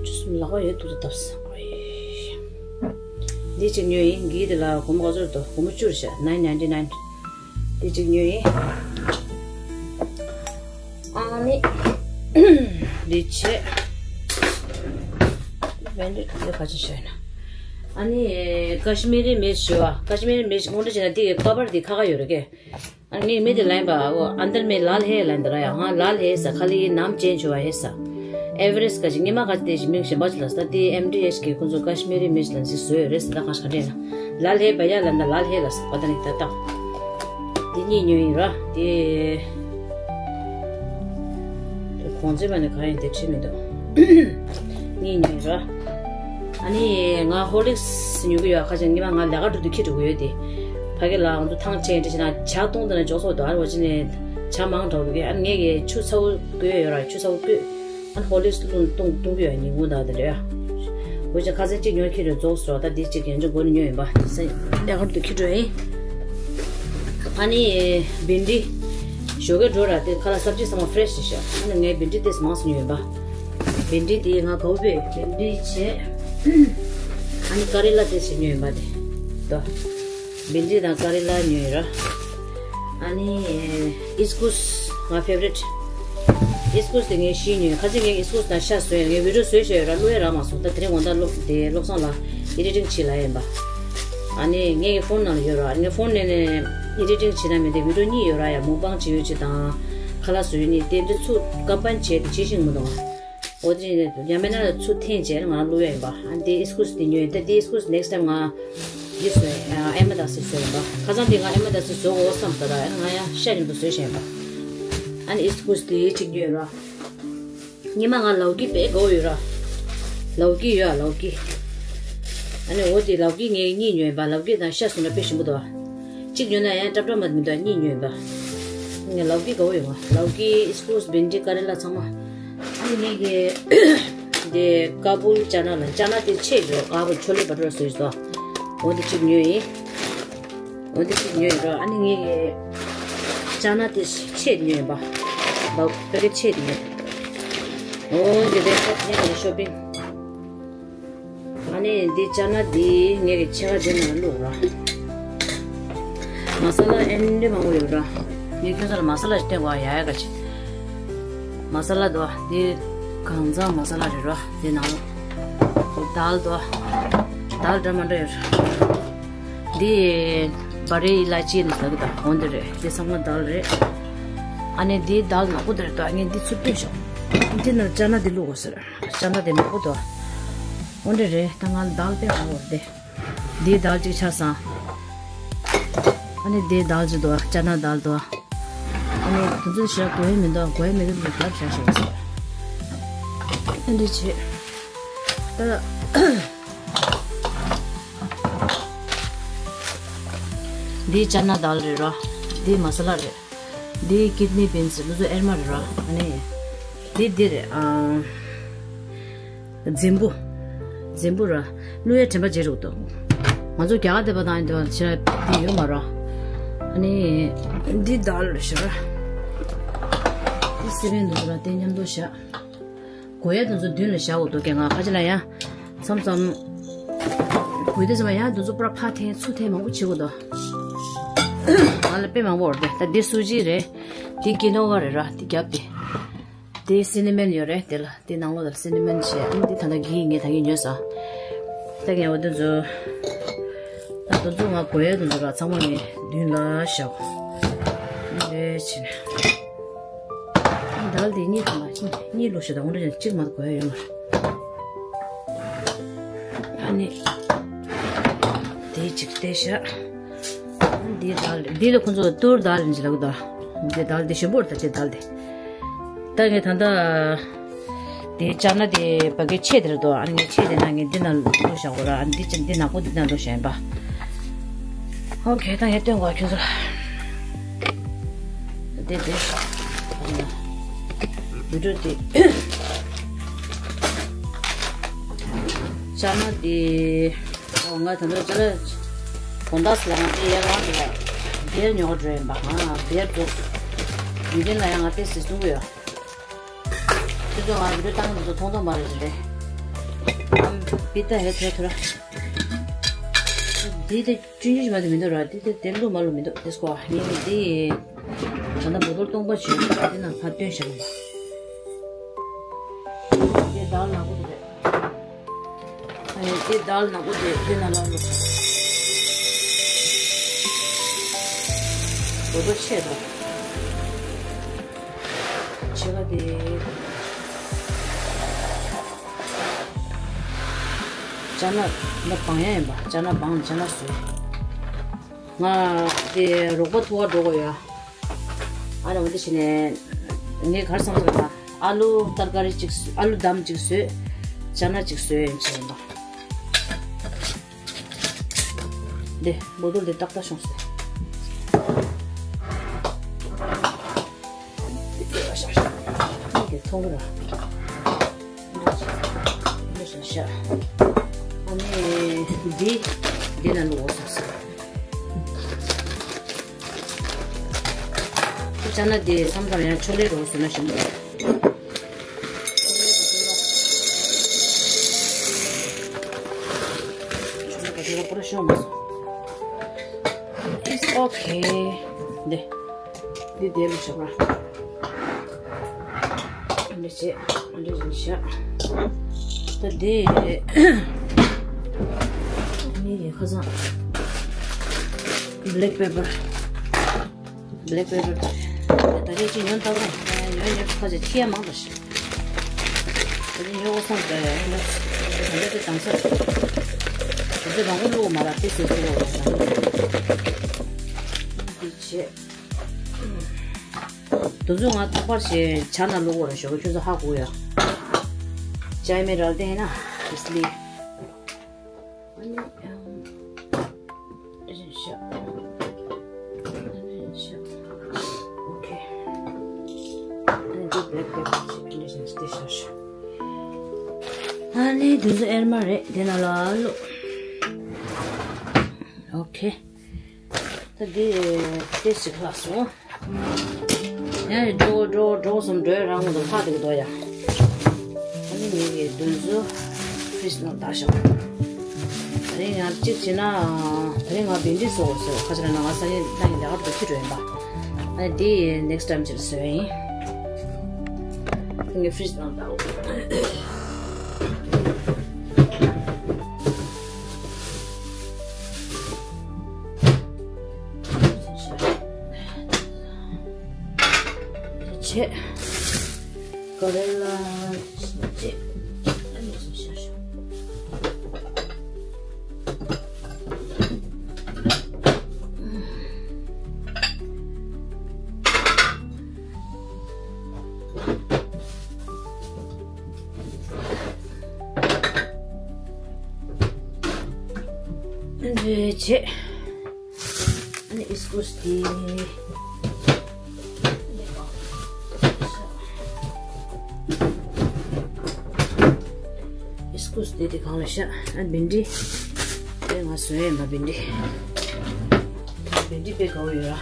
ཆུ་སུམ་ལག་པ་ཡོད་དུ་དེ་བཏབ་སོང་། འདི་གཅིག་ཉོས་ཡིན། གི་དེ་ལ་སྒོར་མོ་ག་ཚོད་འདུག་སྒོར་མོ་བཅུ་རེད་ཤག nine ninety nine། འདི་གཅིག་ཉོས་ཡིན། ཨ་ནི། འདི་བྱས། བེན་ཌི་འདི་ག་ཅི་ཤོད་ན། ཨ་ནི་ཀ་ཤི་མི་རི་མིར་ཅི་ཞུ་བ། ཀ་ཤི་མི་རི་མིར་ཅི་སྔོན་འགྲོ་བྱས་ན་འདི་གི་ཀ་བར་འདི་ཁ་ཁ་ཡོད་རེད་ཀྱེ། ཨ་ནི་མི་དེ་ལན་པ་འོ་ཨན་དར་མེ་ལ་ལ་ཧེ་ལན་དར་ཡ་ང་ལ་ལ་ཧེ་ས་ཁ་ལི་ནམ་ཅན་ཆུ་བ་ཧེ་ས། ཨེ་ཝ་རེ་སི་ཀ་ཅི་ཉི་མ་ཁ་ཅི་དེ་ཞིག་མིང་གཞན་པ་ཅི་ལ་ས་དེ་ཨེམ་ཌི་ཨེཆ་ཀྱི་ཁོང་ཚོ་ཀ་ཤི་མི་རི་མི་ཅི་ལ་ཟིག་བཟོས་ཡོད་རེད་ས། ད་ག་ཤ་འདྲེ་ན་ལ་ལ་ཧེ་བ་ཡ་ལ་ན་ལ་ལ་ཧེ་ལ་ས་པ་ད་ནི་ད་ད། དེ་གཉིས་ཉོས་ཡིན་ར་དེ། གོང་ཚད་པ་ནི་ག་ཡིན་དེ་ཁྲིད་མི་འདུག་གཉིས་ཉོས་ར། ཨ་ནི་ང་ཧོར་ལིག་སི་ཉོ་གི་ཡོད། ཁ་ཅིག་ཉི་མ་ང་ལས་ཀ་འགྲོ་དུས་ཁྱི་འགྲོ་གི་ཡོད་དེ། ཕ་གི་ལ་ང་ཚོ་ཐང་ཆེན་འདྲ་ཞིག་ན་ཇ་བཏུང་དང་ན་འཇོག་སོགས་དང་ཨ་རོ་ཅི་ནས་ཇ་མང་དྲགས་འདུག་གི་ཨ་ངས་གི་ཆུ་ཚ་བོ་བསྐོལ་ཡོད་ར། ཆུ་ཚ་བོ་བསྐོལ། ཨ་ཧོར་ལིག་སི་བླུགས་བཏུང་བཏུང་གི་ཡོད། ཉིན་གུང་དང་དེ་འདྲ་ཡ། འོ་ཅི་ཁ་སང་གཅིག་ཉོ་ཁྱི་འགྲོ་རྫོགས་སོང་། ད་འདི་གཅིག་ཡང་ཅིག་སྒོ་ནས་ཉོ་ཡིན་པ། ས་ལས་ཀ་འགྲོ་དུས་ཁྱི་འགྲོ་ཡིན། ཨ་ནི་བིན་ཌི་ཞོགས་ཀས་འགྲོ་ར་དེ་ཁ་ལག་སབ་ཇི་ཚང་མ་ཕི་རེ་ཤི་ཞིག་ཤག་ཨ་ནི་ངས་བིན་ཌི་ཏོག་ཙམ་མང་ཙམ་ཉོས་ཡིན་པ། བིན་ཌི་དེ་ང་དགའ་པོ་བས། བིན་ཌི་བྱས། ཨ་ནི་ཀ་རེ་ལ་ཏོག་ཙམ་ཉོས་ཡིན་པ་དེ། དོ། བིན་ཌི་དང་ཀ་རེ་ལ་ཉོས་ཡོད་ར། ཨ་ནི་ཨིས་ཀུ་སི་ང་ཕེ་ཝ་རི་ཊི། ཨིས་ཀུ་སི་དེ་ངས་བཞི་ཉོས། ཁ་སང་ངས་ཨིས་ཀུ་སི་དང་ཤ་བཟོས་ཡོད། ངས་བི་ཌི་ཡོ་བཟོས་བཞག་ཡོད་ར། བླུགས་ཡ་རག་མ་སོང་། ད་དེ་རིང་དགོང་དག་སློབ་དེ་བློ་བཟང་ལ་ཨེ་ཌི་ཊིང་བྱེད་ལབ་ཡིན་པ། ཨ་ནི་ངས་ངའི་ཕོན་ནང་ལ་ཡོད་ར། ངའི་ཕོན་ནས་ནས་ཨེ་ཌི་ཊིང་བྱེད་ན་མི་འདི་བི་ཌི་ཡོ་གཉིས་ཡོད་ར་ཡ། མུག་བང་བྱེད་ཡོད་ཅིག་དང་། ཁ་ལག་བཟོ་ཡོད་ནི་དེ་འདྲ་ཚུར་ཀམ་པན་བྱས་ཏེ་བྱེད་ཤིང་མི་འདུག་འོ་དེ་ཡང་མིན་ན་ཚུར་འཐེན་བྱས་ང་བླུགས་ཡ་ཡིན་པ། ཨ་འདི་ཨིས་ཀུ་སི་དེ་ཉོས་ཡིན། ད་འདི་ཨིས་ཀུ་སི་ནེག་སི་ཊའིམ་ང་འདི་བཟོས་ཨ་ཨེ་མ་དག་སི་བཟོས་ཡིན་པ། ཁ་སང་དེ་ང་ཨེ་མ་དག་སི་བཟོ་དགོས་བསམ་ད་ར། ཨ་ང་ཡང་ཤ་ཉུང་དུ་བཟོས་བཞག་ཡིན་པ། ཨ་ནི་ཨིས་ཀུ་སི་དེ་གཅིག་ཉོས་ར། ཉི་མ་ང་ལའོ་ཀི་དཔེ་དགའ་བོ་ཡོད་ར། ལའོ་ཀི་ཡོད་ཨ་ལའོ་ཀི། ཨ་ནི་འོ་དེ་ལའོ་ཀི་ངས་གཉིས་ཉོས་ཡིན་པ། ལའོ་ཀི་དང་ཤ་བཟོས་ན་དཔེ་ཞིམ་པོ་འདུག་ཨ། གཅིག་ཉོས་ན་ཡང་སྐྲབ་སྐྲབ་མ་མི་འདུག་ཨ། གཉིས་ཉོས་ཡིན་པ། ངས་ལའོ་ཀི་དགའ་བོ་ཡོད་ང་། ལའོ་ཀི་ཨིས་ཀུ་སི་བིན་ཌི་ཀ་རེ་ལ་ཚང་མ། ཨ་ནི་ངས་གི་དེ་ཀ་བུལ་ཅ་ན་ལ་ཅ་ན་དེ་ཆེ་འགྲོ། ཀ་བུལ་ཆོ་ལེ་བ་ཊར་བཟོས་སོ། འོ་དེ་གཅིག་ཉོས་ཡིན། འོ་དེ་ཅིག་ཉོས་ཡོད་ར། ཨ་ནི་ངས་ཅ་ན་དེ་ཕྱེ་ཉོས་ཡིན་པ། འབའ་པེ་ཀེ་ཊི་ཕྱེ་དེ་ཉོས། འོ་དེ་དེ་ཁོ་དེ་ནས་ཤོ་པིང་། ཨ་ནི་འདི་ཅ་ན་འདི་ངས་ཀྱི་ཕྱེད་ཀ་དེ་ནང་བླུགས་ར། མ་ས་ལ་ཨེ་འདྲ་མང་པོ་ཡོད་ར། ངས་ཁྱོད་ཚོ་ལ་མ་ས་ལ་ཞིག་སྟོན་དགོས་ཡ་ཡ་ག་ཅིག་མ་ས་ལ་དོ་འདི་གང་ཚང་མ་ས་ལ་རེད་ར། འདི་ནང་ལོ་དཱལ་དོ། དཱལ་འདྲ་མ་འདྲ་ཡོད་ར། འདི་བ་རེ་ཨི་ལ་ཅི་ནི་ཟ་གི་ད་འོ་འདི་རེད། འདི་ཚང་མ་དཱལ་རེད། ཨ་ནི་འདི་དཱལ་ནག་པོ་དེ་རེད་དོ། ངས་འདི་ཚུར་བཏོན་ཤོག་འདི་ནང་ཅ་ན་འདི་བླུགས་དགོས་ཟེར། ཅ་ན་དེ་མང་པོ་འདུག་འོ་འདྲ་རེད། ད་ང་ལ་དཱལ་དཔེ་མང་པོ་རེད་དེ། འདིའི་དཱལ་གཅིག་ཆགས་སོང་། ཨ་ནི་འདིའི་དཱལ་གཅིག་འདུག་ཅ་ན་དཱལ་འདུག་ཨ་ནི་དེ་ཚོ་ཞེ་དགོས་ཡ་མི་འདུག་དགོས་ཡ་མི་འདུག་མི་འདུག་རྒྱབ་བཞག་ཤོག་ཟེར། ཨ་འདྲ་བྱེད། ད་འདིའི་ཅ་ན་དཱལ་རེད་ར། འདིའི་མ་ས་ལ་རེད། འདི་ཀིད་ནི་བིན་སི་འདི་ཚོ་ཨེར་མ་རེད་ར། ཨ་ནི་འདི་འདི་རེད། ཨ། རྫིང་བུ། རྫིང་བུ་ར། བླུག་ཡ་དྲན་པ་བརྗེད་འགྲོ་གི་འདུག་ང་ཚོ་རྒྱ་གར་བསྡད་པ་དང་ཡིན་དུས་ཕྱིར་འདི་ཡོད་མ་རེད། ཨ་ནི་འདི་དཱལ་རེད་ཤག་འདི་སི་པན་འདི་ཚོ་ར་དེ་མཉམ་དུ་བཞག་གོས་ཡ་དེ་ཚོ་མདུན་ལ་བཞག་འོ་དོ། ཀྱེ་ང་ཁ་ཆེ་ལ་ཡ་མཚམས་མཚམས་གོས་དེ་ཚོ་མ་ཡ་དེ་ཚོ་པུ་ར་ཕ་འཐེན་ཚུར་འཐེན་མང་པོ་བྱེད་དགོས་དོ། ང་ལ་དཔེ་མང་པོ་འོར་དེ། ད་འདི་སུ་ཇི་རེད། འདི་ཀི་ནོ་བ་རེད་ར། འདི་རྒྱབ་དེ། འདི་སི་ནི་མན་ཡོད་རེད། དེ་ལ་འདི་ནང་ལོགས་ལ་སི་ནི་མན་བྱས། འདི་ད་ལྟ་གི་ངས་ད་གི་ཉོས་ས། ད་ཀྱེ་འོ་དེ་ཚོ། ད་དེ་ཚོ་ང་གོས་ཡ་དེ་ཚོ་ར་ཚང་མ་ངས་མདུན་ལ་བཞག་འདི་བྱས་ནས། དཱལ་དེ་གཉིས་དང་གཉིས་ལོ་ཞིག་དང་འོ་འདྲ་ཅིག་མ་གོ་ཡ་ཡོད་མ་རེད། ཨ་ནི་དེ་གཅིག་དེ་བཞག་འདི་དཱལ་འདི་ལ་ཁོང་ཚོ་ཏུར་དཱལ་ཡིན་ཅི་ལབ་གི་འདུག་འདི་དཱལ་འདི་ཞིམ་པོ་རེད། ད་དེ་དཱལ་དེ། ད་ངས་ད་ལྟ་དེ་ཅ་ན་དེ་བ་གི་ཕྱེད་དེ་རེད་དོ། ཨ་ནི་ངས་ཕྱེད་དེ་ན་ངས་འདི་ན་བླུགས་བཞག་གོ་ར། ཨ་ནི་འདི་ཅི་འདི་ནག་པོ་འདི་ན་བླུགས་བཞག་ཡིན་པ། ཨོ་ཁེ། ད་ངས་སྟོན་གོ་ཁྱོད་ཚོ་ལ། དེ་དེ། བི་ཌིའོ་དེ། ཅ་ན་དེ། ཨོ་ང་ད་ལྟ་ཅ་ན་དགོང་དག་ལ་ང་དེ་ཡར་ལངས་དེ་ལ་བེར་ཉོ་ག་འགྲོ་ཡིན་པ། ང་བེར་འདུག་ཡུན་ཅན་ལ་ཡང་ང་དེ་སི་གསུང་གི་ཡོད། དེ་ཚོ་ང་བི་ཌིའོ་བཏང་དེ་ཚོ་མཐོང་མཐོང་མ་རེད་ཟེར་ཏེ། ཨམ་པི་ཏ་ཧེ་ཐོ་ཐོ་ར། དེ་དེ། ཆུང་ཆུང་ཞིག་མ་དེ་མི་འདུག་ར། དེ་དེ་དེ་ལུ་མ་ལུ་མི་འདུག་དེ་སྐོར་ངས་དེ་ད་ལྟ་བོ་ཏོལ་སྟོང་པ་བྱོས་དེ་ན་ཕར་སྟོན་བཞག་གི་འདུག་དེ་དཱལ་ནག་པོ་དེ་རེད། ཨ་ནི་དེ་དཱལ་ནག་པོ་དེ་དེ་ན་ལ་ལུ་བོ་ཏོལ་ཆེ་དང་ཆེ་བ་དེ། ཅ་ན་ནི་སྦང་ཡ་ཡིན་པ། ཅ་ན་སྦང་ཅ་ན་བཟོས། ང་དེ་རོགས་པ་ཐུག་ག་འགྲོ་དགོས་ཡ། ཨ་ནི་འོ་དེ་བྱས་ནས་ངས་ག་རེ་བསམ་སོང་ལབ་ན། ཨ་ལུ་ཏར་ཀ་རི་གཅིག་བཟོས། ཨ་ལུ་དམ་གཅིག་བཟོས། ཅ་ན་གཅིག་བཟོས་ཡིན་བྱས་ཡིན་པ། འདི་བོ་ཏོལ་འདི་ཏག་ཏག་བྱུང་སོང་། འདི་ཐོང་ར། འདི་བཞིན་བཞག་ཨ་ནི་འདི་འདི་ན་ལོག་སོང་ཟེར། ཅ་ན་འདི་མཚམས་མཚམས་ཡང་ཆོ་ལེ་རོ་ཟེར་ན་ཞིམ་པོ་རེད། ཆོ་ལེ་ག་དེ་ལ་པོ་ར་ཤོང་མ་སོང་། It's okay. འདི་འདི་དེ་ལ་ཞོག་ར། འདི་བྱས། འདི་བྱས་བཞག་ད་དེ་ངའི་ཁ་སང་black pepper, black pepper ད་རེས་ཅིག་ཉོ་ཐུབ་རེད། ཉོ་ཉོ་ཁ་ཅིག་ཁྱི་ཡ་མང་པ་ཞིག་ད་རེས་ཉོ་བསམ་ད་ཡ་ཉོ། ད་རེས་དེ་དང་ས་དེ་ཚོ་མང་པོ་བླུགས་མ་ར། དེ་ཟེར་ཚུལ་བ་ར། འདི་བྱས། དེ་ཚོ་ང་ཐག་པར་བྱས་ཇ་ནང་བླུགས་པ་རེད། ཞོགས་ཁྱོད་ཚོ་ཧ་གོ་ཡ། ཇ་མི་རལ་དེ་ན་ཨིས་ལི། ཨ་ནི་ཡང་རིན་ཤ། ཨ་ནི་རིན་ཤ། ཨོ་ཁེ། ཨ་ནི་འདི་black pepper་ཅིག་ཨ་ནི་རིན་ཤ་དེ་ཤ་ཤ། ཨ་ནི་དེ་ཚོ་ཨེར་མ་རེད། དེ་ནང་ལ་བླུགས། ཨོ་ཁེ། ད་འདི་ཏེས་ཅིག་ལྷག་སོང་། ཡང་འགྲོ་འགྲོ་འགྲོ་སོང་། འགྲོ་རང་ངོ་དུ་ལྷག་དེ་གི་འདུག་ཡ། ཨ་ནི་ངེད་ཀྱི་འདུ་འཛོམས་ཕིས་ནང་བཏགས་ཤག་ད་རིང་ཡང་གཅིག་བྱས་ན། ད་རིང་ང་བིན་འབྲི་བཟོ་དགོས་སོ། ཁ་ཅིག་ལ་ང་ས་ཡིན་ད་ཡིན་ལས་ཀ་འགྲོ་ཁྱི་འགྲོ་ཡིན་པ། ཨ་ནི་འདི་ནེགསི་ཊའིམ་ཅིག་བཟོས་ཡིན། ངས་ཕིས་ནང་བཏགས། ཆེ། ཀ་རེ་ལ་ཆེ། ཨ་ནི་ཆེ་ཆེ། རེ་ཆེ། ཨ་ནི་ཨིས་ཀུས་དེ། ཨིས་ཀུས་དེ་དེ་གང་ལ་ཤ། ཨ་ནི་བིན་འབྲི། དེ་ང་བཟོས་ཡོད་མ་བིན་འབྲི། བིན་འབྲི་དཔེ་དགའ་བོ་ཡོད་ར།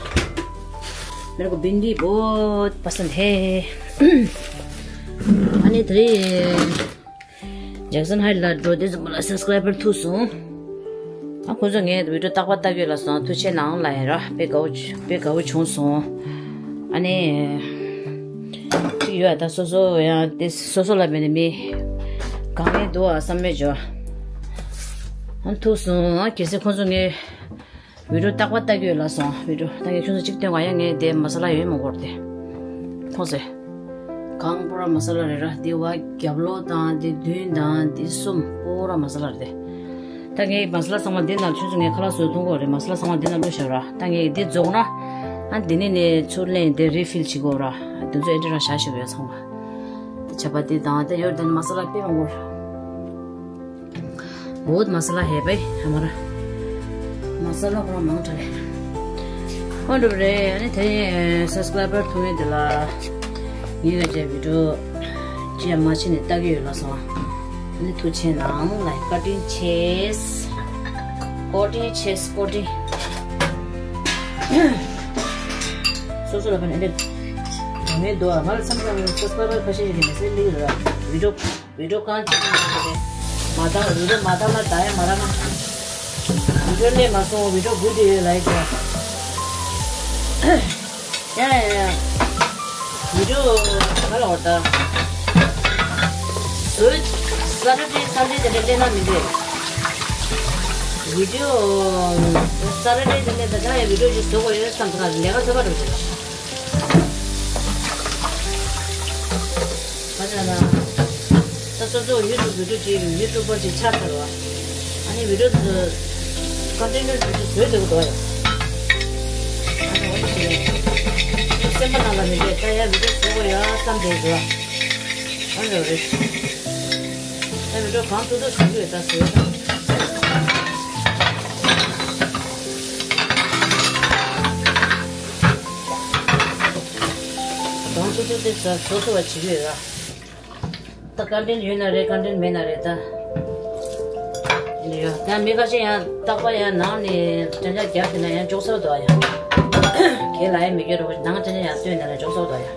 मेरे को भिंडी बहुत पसंद है। ཨ་ནི་དེ་རེད། ཇེག་སན་ཧའེ་ལ་འགྲོ་དུས་ཙམ་པ་ལ་སབ་སི་ཀ་རའི་བར་ཐུག་སོང་། ཨ་ཁོ་ཚོ་ངའི་བི་ཌིའོ་རྟག་པར་ལྟ་གི་ཡོད་ལབ་སོང་། ཐུགས་རྗེ་གནང་ལབ་ཡིན་ར། དཔེ་དགའ་བོ་དཔེ་དགའ་བོ་བྱུང་སོང་། ཨ་ནི་ཅིག་ཡོད་ཨ། ད་སོ་སོ་ཡང་དེ་སོ་སོ་ལ་མེད་ནས་མི་གང་ཡིན་འདུག་ཨ་བསམ་མེད་འཇོ། ཨ་ཐུག་སོང་། ཨ་གལ་སྲིད་ཁོ་ཚོ་ངའི་བི་ཌིའོ་རྟག་པར་ལྟ་གི་ཡོད་ལབ་སོང་། བི་ཌིའོ་ད་ངས་ཁྱོད་ཚོ་གཅིག་སྟོན་ག་ཡ། ངས་དེ་མ་ས་ལ་ཡོད་མ་གོར་དེ་ཁོང་ཚོས་གང་པོ་ར་མ་ས་ལ་རེད་ར། དེ་བ་རྒྱབ་ལོགས་དང་དེ་མདུན་དང་དེ་གསུམ་པོ་ར་མ་ས་ལ་རེད་དེ། ད་ངས་མ་ས་ལ་ཚང་མ་འདི་ནང་ཁྱོད་ཚོ་ངས་ཁ་ལག་བཟོས་ཐུང་གོ་རེད། མ་ས་ལ་ཚང་མ་འདི་ནང་བླུགས་བཞག་ར། ད་ངས་འདི་རྫོགས་ན་ཨ་འདི་ནས་ནས་ཚུར་ལེན་དེ་རི་ཕིལ་བྱེད་དགོས་ར། དེ་ཚོ་ཨེ་འདྲ་ར་བཞག་བཞག་ཡོད་ཚང་མ། དེ་ཆ་པ་དེ་དང་དེ་ཡོད་དེ་ནས་མ་ས་ལ་དཔེ་མང་པོ་ར། बहुत मसाला है भाई हमारा। मसाला पूरा मांग रहे हैं। ཁོང་འགྲོ་རེད། ཨ་ནི་དེ་སབ་སི་ཀ་རའི་བར་ཐུག་མཁན་དེ་ལ་ངས་ལ་བྱས་བི་ཌིའོ་ཅི་ཡང་མ་བྱས་ནས་ལྟ་གི་ཡོད་ལབ་སོང་། ཨ་ནི་ཐུགས་རྗེ་གནང་ལབ། བཀའ་དྲིན་ཆེ། བཀའ་དྲིན་ཆེ། བཀའ་དྲིན། སོ་སོ་ལ་ཕན་ཨེ་འདྲ་དོན་མེད་འདུག་ཨ། ང་ལ་མཚམས་མཚམས་སབ་སི་ཀ་རའི་བར་ཁ་ཤས་ཤིག་གིས་མེ་སེ་ཇི་སླེབས་ཡོད་ར། བི་ཌིའོ་བི་ཌིའོ་གང་བྱེད་ཀྱི་མ་རེད། མ་བཏང་། བི་ཌིའོ་མ་བཏང་ན་ད་ཡང་མ་རག་ན། བི་ཌིའོ་སླེབས་མ་སོང་། བི་ཌིའོ་སྒུག་བསྡད་ཡོད་ལབ་ཡོད་ཀྱང་། ཡ་ཡ་ཡ། བི་ཌིའོ་ག་ལ་འོ་ད། བཟོས། སེ་ཊར་ཌེ་སན་ཌེ་དེ་འདྲ་སླེབས་ན་མི་འདོད། བི་ཌིའོ་སེ་ཊར་ཌེ་དེ་འདྲ་ད་ལྟ་ཡང་བི་ཌིའོ་ཅིག་བཟོ་དགོས་ཡོད་བསམ་ད་ལས་ཀ་བཟོ་ག་འགྲོ་བྱེད་ལ། ཁ་ཆག་ན། ད་སོ་སོ་ཡུ་ཊུབ་བི་ཌིའོ་ཅིག་ཡུ་ཊུབ་པར་ཅིག་ཆགས་ཚར་བ། ཨ་ནི་བི་ཌིའོ་དེ་ཚོ་ཀོན་ཊེན་ཊི་བི་ཌིའོ་བཟོས་འདུག་དོ་ཡ། ཨ་ནི་འོ་ནི་ཞིག་རེད། སེམས་པ་ནང་ལ་མི་བསྡད། ད་ཡ་བི་ཌིའོ་བཟོ་དགོས་ཡ་བསམ་བསྡད་འདུག་ཨ་ནི་རེད། ད་བི་ཌིའོ་གང་ཐུབ་ཐུབ་བཟོ་གི་ཡོད། ད་བཟོས་ད། གང་ཐུབ་ཐུབ་དེ་བཟོ་ཐུབ་པ་བྱེད་ཀྱི་ཡོད་ད། ད་ཀོན་ཊེན་ཊི་ཡོད་ན་རེད། ཀོན་ཊེན་ཊི་མེད་ན་རེད་ད། ཡིན་ཡོད་ད། མི་ཁ་ཤས་ཡང་རྟག་པར་ཡང་ནང་ནས་ཅན་ཅན་རྒྱབ་བྱས་ན་ཡང་འཇོག་ས་འདུག་ཡ། གལ་ལ་ཡ་མི་དགོས་རོགས། ནང་ཅན་ཅན་ཡང་བཏོན་ན་ཡང་འཇོག་ས་འདུག་ཡ།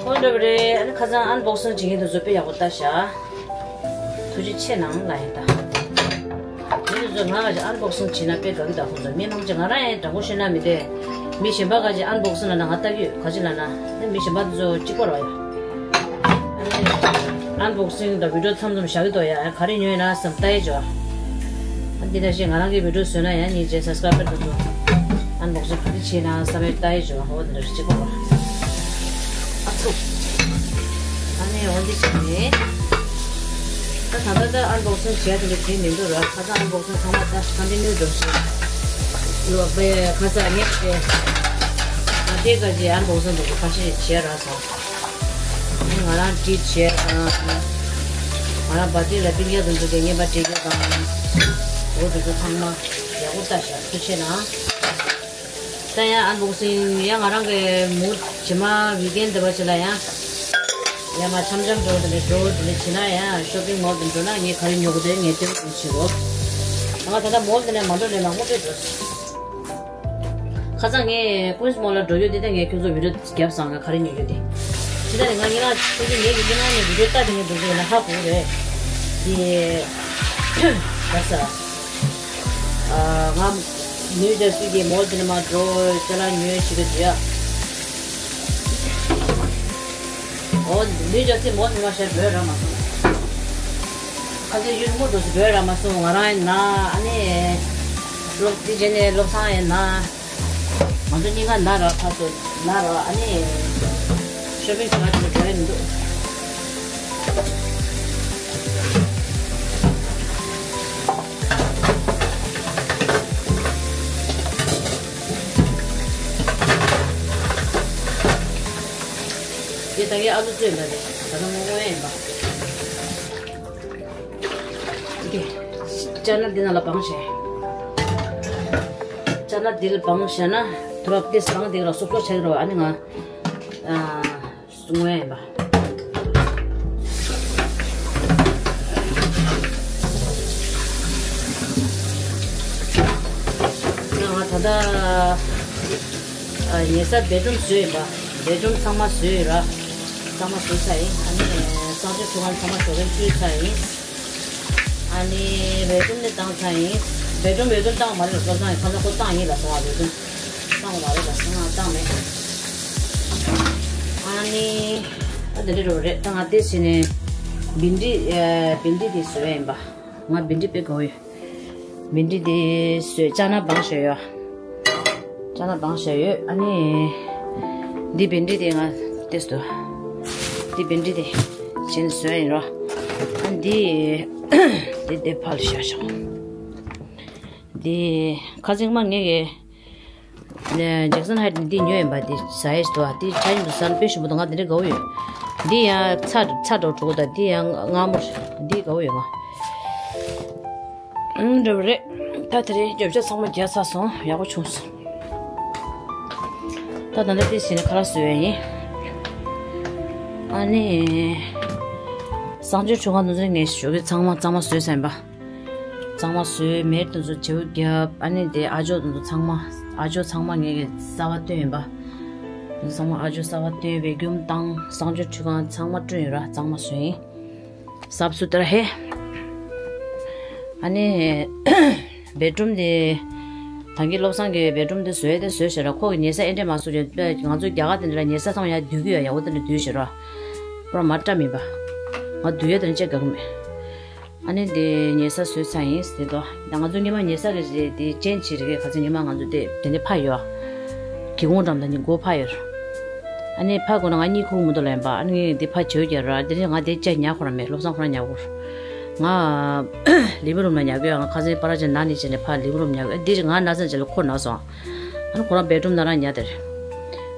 ཁོང་འདྲ་པོ་རེད། ཨ་ནི་ཁ་སང་ཨན་བོག་སིང་བྱེད་མཁན་དེ་ཚོ་དཔེ་ཡག་པོ་ལྟ་ཤག་ཐུགས་རྗེ་ཆེ་གནང་ལབ་ཡིན་ད། དེ་ཚོ་ང་ག་ཅིག་ཨན་བོག་སིང་བྱེད་ན་དཔེ་དགའ་གི་ད། ཁོང་ཚོ་མི་མང་ཅིག་ང་རང་ཡང་དྲང་པོ་བཤད་ན་མི་འདོད། མི་གཞན་པ་ག་ཅིག་ཨན་བོག་སིང་ལབ་ན་ང་ལྟ་གི་ཡོད། ག་ཅི་ལབ་ན་ཨ་མི་གཞན་པ་དེ་ཚོ་གཅིག་པ་རེད་ཡ། ཨན་བོག་སིང་དང་བི་ཌིའོ་མཚམས་མཚམས་བཞག་གི་འདུག་ཡ། ག་རེ་ཉོས་ན་བསམ་ལྟ་ཡས་འཇོག་ཨ་འདི་འདྲ་ཞིག་ང་རང་གི་བི་ཌིའོ་བཟོས་ན་ཡང་སྙིང་རྗེ། སབ་སི་ཀ་རའི་བར་དེ་ཚོ་ཨན་བོག་སིང་ག་རེ་བྱས་ན་བསམ་ཡས་ལྟ་ཡས་འཇོག་འོ་དེ་འདྲ་ཞིག་གཅིག་པ་རེད། ཨ་ཚུགས། ཨ་ནི་འོ་འདི་བྱས་ནས། ད་ད་ལྟ་ད་ཨན་བོག་སིང་བྱས་དེ་འདྲ་བྱས་མི་འདུག་ར། ཁ་སང་ཨན་བོག་སིང་ཚང་མ་ད་ཁོན་ཊི་ནིའུ་འགྲོ་བཞིན་ཡོད་པས། ཁ་སང་ངས་དེ་ད་ལྟའི་ག་ཅིག་ཨན་བོག་སིང་འདུག་ཁ་ཤས་བྱས་རག་སོང་། ཨ་ནི་ང་རང་ཊི་བྱས་དང་། ང་རང་བ་ཏི་ལ་སྤུན་ཀྱག་དེ་ཚོ་དེ་ངེས་པར་སྤྲད་རྒྱུ་དང་། འོ་དེ་ཚོ་ཚང་མ་ཡག་པོ་ལྟ་ཤག་ཐུགས་རྗེ་གནང་། ད་ཡང་ཨན་བོག་སིང་ཡང་ང་རང་གི་མུ་ཇི་མ་ཝིག་ཨེན་འདི་པ་ཅིག་ལ་ཡང་། ཡང་མ་འཆམ་འཆམ་འགྲོ་དེ་འདྲ་འགྲོ་དེ་འདྲ་བྱེད་ན་ཡང་ཤོ་པིང་མོལ་དུ་འགྲོ་ན་ངས་ག་རེ་ཉོ་དགོས་དེ་ངས་དེ་རུ་བྱེད་དགོས། ང་ད་ལྟ་མོལ་དེ་ནས་མ་འགྲོ་ནས་མང་པོ་སྤྲད་འགྲོ། ཁ་སང་ངས་ཀུན་སི་མོལ་ལ་འགྲོ་རྒྱུ་དེ་ད་ངས་ཁྱོད་ཚོ་བི་ཌིའོ་བརྒྱབ་སོང་། ང་ག་རེ་ཉོ་རྒྱུ་དེ། ཅི་ད་ནི་ང་ཉི་མ་ཁྱོད་ཚོ་ངའི་གི་ཉི་མ་ནས་བི་ཌིའོ་ལྟ་དེ་ངས་འགྲོ་རྒྱུ་ཡོད་ན་ཧ་གོ་གི་རེད། དེ་ད་ས་ང་ནུས་ཀྱང་སུས་ཀྱི་མོལ་དེ་ནས་མ་འགྲོ་ཅ་ལག་ཉོས་བྱེད་ཀྱི་འདུག་ཡ། འོ་ནུས་ཀྱང་སུས་མོལ་དེ་མ་བཤད་འགྲོ་ར་མ་སོང་། ཁ་སང་ཡུལ་མོ་འགྲོ་སུ་འགྲོ་ར་མ་སོང་། ང་རང་ཡིན་ན་ཨ་ནི་སློབ་དེ་རྗེས་ནས་བློ་བཟང་ཡིན་ན། ང་ཚོ་གཉིས་ཀ་ན་ར་ཕར་ཚུར་ན་ར་ཨ་ནི་ཤོ་པིང་བྱེད་ག་ཅིག་འགྲོ་ཡ་མི་འདུག་དེ་ད་གའི་ཨ་ལུ་བཙོས་ཡིན་པ་རེད། ད་ལྟ་སྔོན་སྔོན་ཡིན་པ། འདི། ཅ་ན་འདི་ནང་ལ་སྦངས་བྱས། ཅ་ན་འདི་ལ་སྦངས་བྱས་ན། དུ་རབ་ཏེ་སྦངས་འདི་ལ་སོབ་སོབ་བྱས་རོ། ཨ་ནི་ང་། ཨ། སྔོན་ཡིན་པ། ང་ད་ལྟ། ཨ། ཉལ་ས་བེད་རུམ་བཟོས་ཡིན་པ། བེད་རུམ་ཚང་མ་བཟོས་ཡོད་ར། ཚང་མ་བཟོས་ཚར་ཡིན། ཨ་ནི་གསང་སྤྱོད་ཁྲུས་ཁང་ཚང་མ་ཞོགས་ཀས་བསྐྱུར་ཚར་ཡིན། ཨ་ནི་བེད་རུམ་ནི་བཏང་ཚར་ཡིན། བེད་རུམ་བེད་རུམ་བཏང་བ་མ་རེད། བློ་བཟང་ཡིན་ཁ་ལག་ཁོ་བཏང་ཡིན་ལ་སོང་བ། བེད་རུམ་བཏང་བ་མ་རེད་ལ་སོང་བ། བཏང་མེད། ཨ་ནི་ཨ་དེ་འདྲ་རོ་རེད། ད་ང་དེ་བྱས་ནས་བིན་ཌི་ཨ་བིན་ཌི་དེ་བཟོས་ཡིན་པ། ང་བིན་ཌི་དཔེ་དགའ་བོ་ཡོད། བིན་ཌི་དེ་བཟོས། ཅ་ན་སྦངས་བཞག་ཡོད། ཅ་ན་སྦངས་བཞག་ཡོད། ཨ་ནི་འདི་བིན་ཌི་དེ་ང་ཏེས་དུ་འདི་བིན་ཌི་དེ་བྱས་ནས་བཟོས་ཡིན་རོ། ཨ་འདི་འདི་འདི་ཕར་ལ་བཞག་ཤོག་འདི་ཁ་སང་མ་ངེད་ཀྱི་ཇེག་སན་ཧའེཊ་འདི་ཉོས་ཡིན་པ། འདི་ཟ་ཡས་འདུག་ཨ། འདི་ཆ་ཡིན་འདུག་ཟ་ན་དཔེ་ཞིམ་པོ་འདུག་ང་འདི་འདྲ་དགའ་བོ་ཡོད། འདི་ཡང་ཚ་ཚ་འགྲོ་འགྲོ་གི་འདུག་འདི་ཡང་མངར་མོ། འདི་དགའ་བོ་ཡོད་ང་། ཨང་། འགྲོ་བ་རེད། ད་དེ་རིང་རྒྱབ་ཆ་ཚང་མ་རྒྱག་ཚར་སོང་། ཡག་པོ་བྱུང་སོང་། ད་ད་ལྟ་དེ་བྱས་ནས་ཁ་ལག་བཟོ་ཡ་ཡིན། ཨ་ནི་གསང་སྤྱོད་ཁྲུས་ཁང་དུ་ཚོ་ངས་ཞོགས་ཀས་ཚང་མ་གཙང་མ་བཟོས་ཚར་ཡིན་པ། གཙང་མ་བཟོས། མེར་དུ་ཚོ་བྱེའུ་བརྒྱབ། ཨ་ནི་དེ་ཨ་ཅོག་དུ་ཚོ་ཚང་མ། ཨ་ཅོག་ཚང་མ་ངས་གསར་པ་བཏོན་ཡིན་པ། དུ་ཚང་མ་ཨ་ཅོག་གསར་པ་བཏོན། བེ་ཀུམ་བཏང་། གསང་སྤྱོད་ཁྲུས་ཁང་ཚང་མ་བཀྲུས་ཡིན་ར། གཙང་མ་བཟོས་ཡིན། སབ་སུ་ཏར་ཧེ། ཨ་ནི་བེད་རུམ་དེ། ད་གིན་བློ་བཟང་གིས་བེད་རུམ་དེ་བཟོས་དེ་བཟོས་ཤག་ར། ཁོ་གི་ཉལ་ས་ཨེ་འདྲས་མ་བཟོ་རེད། ང་ཚོ་རྒྱ་གར་དེ་འདྲ་ཉལ་ས་ཚང་མ་ཡར་བསྡུས་ཀྱི་ཡོད། ཡག་པོ་དེ་འདྲ་བསྡུས་ཤག་ར། པུ་ར་མ་བཀྲ་མིན་པ། ང་བསྡུས་ཡ་དེ་འདྲ་བྱེད་དགའ་གི་མེད། ཨ་ནི་དེ་ཉལ་ས་བཟོས་ཚར་ཡིན་ཟེར་དོ། ད་ང་ཚོ་ཉི་མ་ཉལ་ས་གི་རེད་དེ་ཅན་བྱེད་རེད། ཁ་སང་ཉི་མ་ང་ཚོ་དེ་དེ་ནས་ཕ་ཡོད། སྒེའུ་ཁུང་འགྲམ་དང་ཉི་སྒོ་ཕ་ཡོད། ཨ་ནི་ཕ་དགོས་ན་ང་གཉིད་ཁུག་མི་འདུག་ལབ་ཡིན་པ། ཨ་ནི་ངས་འདི་ཕ་བྱེའུ་རྒྱག་ར། དེ་ནས་ང་དེ་བཅའ་ཉལ་ཁོ་ར་མེད། བློ་བཟང་ཁོ་ར་ཉལ་ཁོ། ང་ལིབ་རུམ་ལ་ཉལ་གི་ཡོད། ང་ཁ་སང་པ་ར་ཅན་ན་ནི་བྱས་ནས་ཕ་ལིབ་རུམ་ཉལ་གི་ཡོད། འདི་ང་ན་ཚ་བྱས་ལ་ཁོ་ན་སོང་། ཨ་ནི་ཁོ་རང་བེད་རུམ་ན་རང་ཉལ་དེར།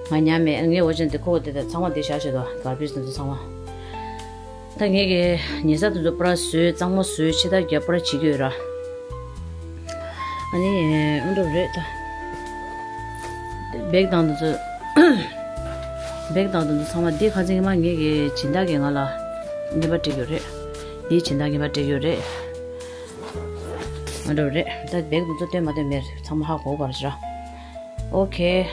ང་ཉལ་མེད། ཨ་ནི་ངས་འོ་ཅན་དེ་ཁོ་གི་དེ་དང་ཚང་མ་དེ་བཞག་བྱས་དོ། གར་བེཇ་དེ་ཚོ་ཚང་མ། ད་ངས་ཀྱི་ཉལ་ས་དེ་ཚོ་པུ་ར་བཟོས། གཙང་མ་བཟོས། ཕྱི་ཐག་རྒྱབ་པུ་ར་བྱེད་ཀྱི་ཡོད་ར། ཨ་ནི་ཨ་འདྲ་རེད་ད། བེག་དང་དེ་ཚོ། བེག་དང་དེ་ཚོ་ཚང་མ་འདི་ཁ་སང་མ་ངས་ཀྱི་སྦྱིན་བདག་གིས་ང་ལ་རྔན་པ་སྤྲད་ཀྱི་ཡོད་རེད། འདིའི་སྦྱིན་བདག་རྔན་པ་སྤྲད་ཀྱི་ཡོད་རེད། ཨ་འདྲ་རེད་ད། བེག་དེ་ཚོ་སྟོན་མ་སྟོན་མེད། ཚང་མ་ཧ་གོ་བར་བྱ། ཨོ་ཁེ།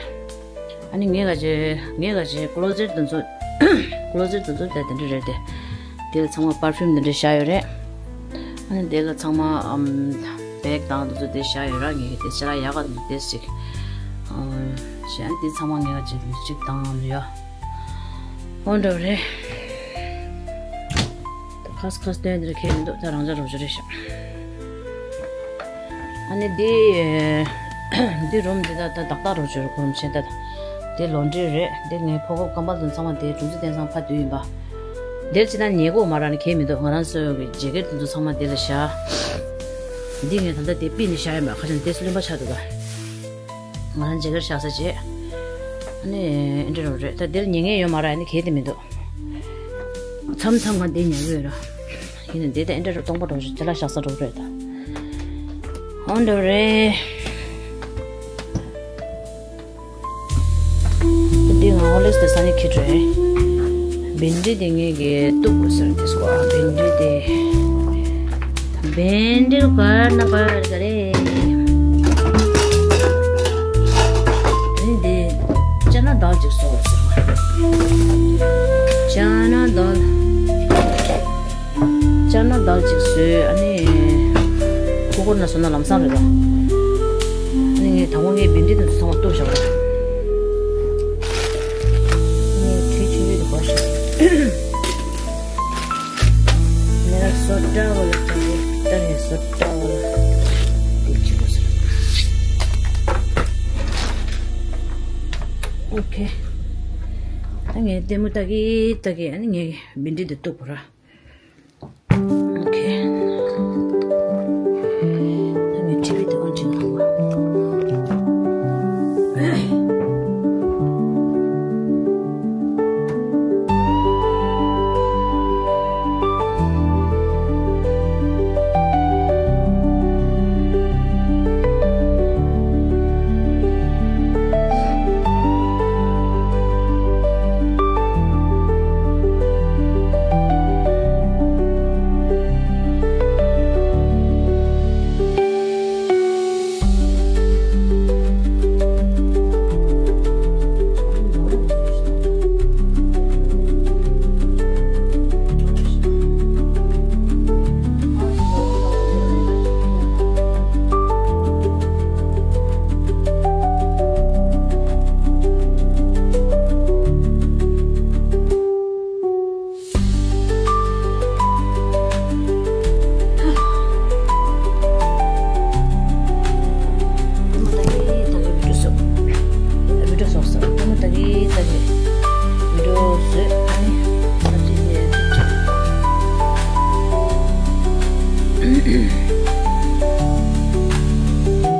ཨ་ནི་ངས་ག་ཅེ། ངས་ག་ཅེ་ཀློ་ཟེར་དེ་ཚོ། ཀློ་ཟེར་དེ་ཚོ་དེ་དེ་འདྲ་རེད་དེ། དེ་ལ་ཚང་མ་པར་ཕིའུམ་དེ་འདྲ་བཞག་ཡོད་རེད། ཨ་ནི་དེ་ལ་ཚང་མ་ཨམ། བེག་དང་དེ་ཚོ་དེ་བཞག་ཡོད་ར། ངས་དེ་ཅ་ལག་ཡག་ག་དེ་ཅིག་ཨམ། བཞག་དེ་ཚང་མ་ངས་ག་ཅེ་ཅིག་བཏང་ཡོད། ཨོ་འདྲ་རེད། ཁ་སི་ཁ་སི་སྟོན་འདིར་ཁེལ་མི་འདུག་ད་རང་ཅག་རོགས་ཅོ་རེད་ཤག་ཨ་ནི་འདི། འདི་རུམ་འདི་ད་ད་ཏག་ཏག་རོགས་ཅོ་རུ་གོ་རུམ་ཆེན་ད། འདི་ལོན་ཌི་རི་རེད། འདི་ངའི་ཕོ་ཁོབ་ཀམ་པལ་དང་ཚང་མ་འདི་གྲུང་ཚིག་བསྟན་སང་ཕ་བསྡུས་ཡིན་པ། འདིར་ཅི་ད་ཉལ་གོ་མ་ར་ནི་ཁེལ་མི་འདུག་ང་རང་སོ་ཡོ་གི་ཇེ་ཀེཊ་དེ་ཚོ་ཚང་མ་འདི་ལ་བཞག་འདི་ངས་ད་ལྟ་དེ་པི་ནི་བཞག་ཡིན་པ། ཁ་ཆེན་དེ་སུ་ལེན་པ་ཆགས་འདུག་ག་ང་རང་མཇལ་ཁར་བཞག་ས་བྱེད། ཨ་ནི་ཨེ་འདྲ་རོ་རེད། ད་འདིར་ཉལ་ངེས་ཡོད་མ་རེད། ཨ་ནི་གལ་ཏེ་མི་འདུག་མཚམས་མཚམས་ང་འདིར་ཉལ་གི་ཡོད་ར། ཡིན་ནའི་འདི་ད་ཨེ་འདྲ་རོ་སྟོང་པ་འགྲོ་ཞིག་ཅ་ལག་བཞག་ས་འགྲོ་རེད་ད། ཨོ་འདྲ་རེད། འདི་ང་ཧོ་ལེགས་དེ་ས་ནས་ཁྱེར་འགྲོ་ཡིན། བེན་ཌི་དེ་ངས་གི་གཏུབ་དགོས་ཟེར་དེ་སྐོར་བེན་ཌི་དེ། བེན་ཌི་གར་ན་པར་ག་རེ། ཅིག་བཟོ་དགོས་ཟེར་བ། ཅ་ན་དཱལ། ཅ་ན་དཱལ་ཅིག་བཟོས། ཨ་ནི་ཁུ་ཁུར་ནང་བཟོས་ན་ལམ་སང་རེད་པ། ཨ་ནི་ངས་དང་པོ་ངས་བིན་ཌི་དེ་ཚོ་ཚང་མ་གཏུབ་བཞག་པ་རེད། ཨ་ནི་དྲི་ཆུ་ཡོད་དེ་གོ་ཤག་ངས་ར་བཟོ་འདྲ་བ་ལ་ཅང་གི་ད་ངས་བཟོ་འདྲ་བ་ལ་དེ་བྱེད་དགོས་ཟེར། ཨོ་ཁེ། ད་ངས་ལྟད་མོ་ལྟ་གི་ལྟ་གི་ཨ་ནི་ངས་བིན་ཌི་འདི་གཏུབ་དགོས་ར། ཨོ་ཁེ། ད་ངས་ཊི་ཝི་དེ་ཨོན་བྱེད་ལ།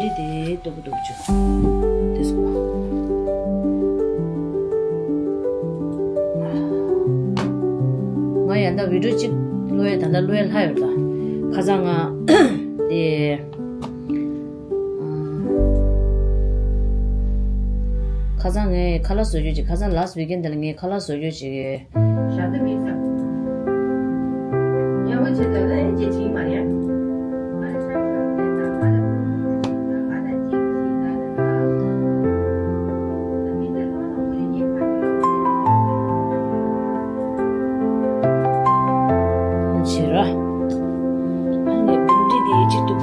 འདི་དེ་ལྟ་བུ་འདུག་ཅུ། དེ་སོ། ང་ཡང་ད་བི་ཌིའོ་གཅིག་བླུག་ཡས་ད་ལྟ་བླུག་ཡས་ལྷག་ཡོད་ད། ཁ་སང་ང་དེ། ཁ་སང་ངས་ཁ་ལག་བཟོ་རྒྱུ་ཅིག་ཁ་སང་ལཱ་སི་ཊི་ཝིག་ཨེན་ཌི་དེ་ལ་ངས་ཁ་ལག་བཟོ་རྒྱུ་ཅིག་ཞག་དེ་མིན་ཙང་། ཉལ་བ་ཆེ་ད་ལ་ཡང་ཅེ་ཅིང་མ་ཡང་། བྱེད་ར། ཨ་ནི་བིན་ཌི་དེ་ཅིག་འདུག་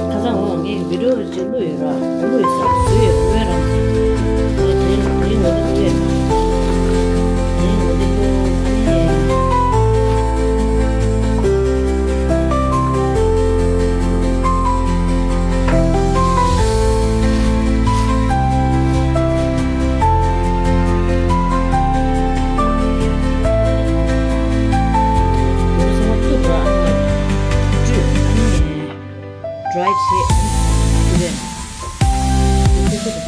ཁ་སང་འོ་ངས་བི་ཌིའོ་ཅིག་བླུགས་ཡོད་ར། བླུགས་ཡོད་ས་བཟོས་ཡོད་བླུགས་ཡོད་ར། ཨ་དེ་རིང་དེ་རིང་ངོ་དེ་བླུགས་ཡོད། དེ་རིང་ངོ་དེ་བླུགས་ཨ་ནི། ཌི་རའི་བྱས། དེ་ཚོ་གང་ཐུབ་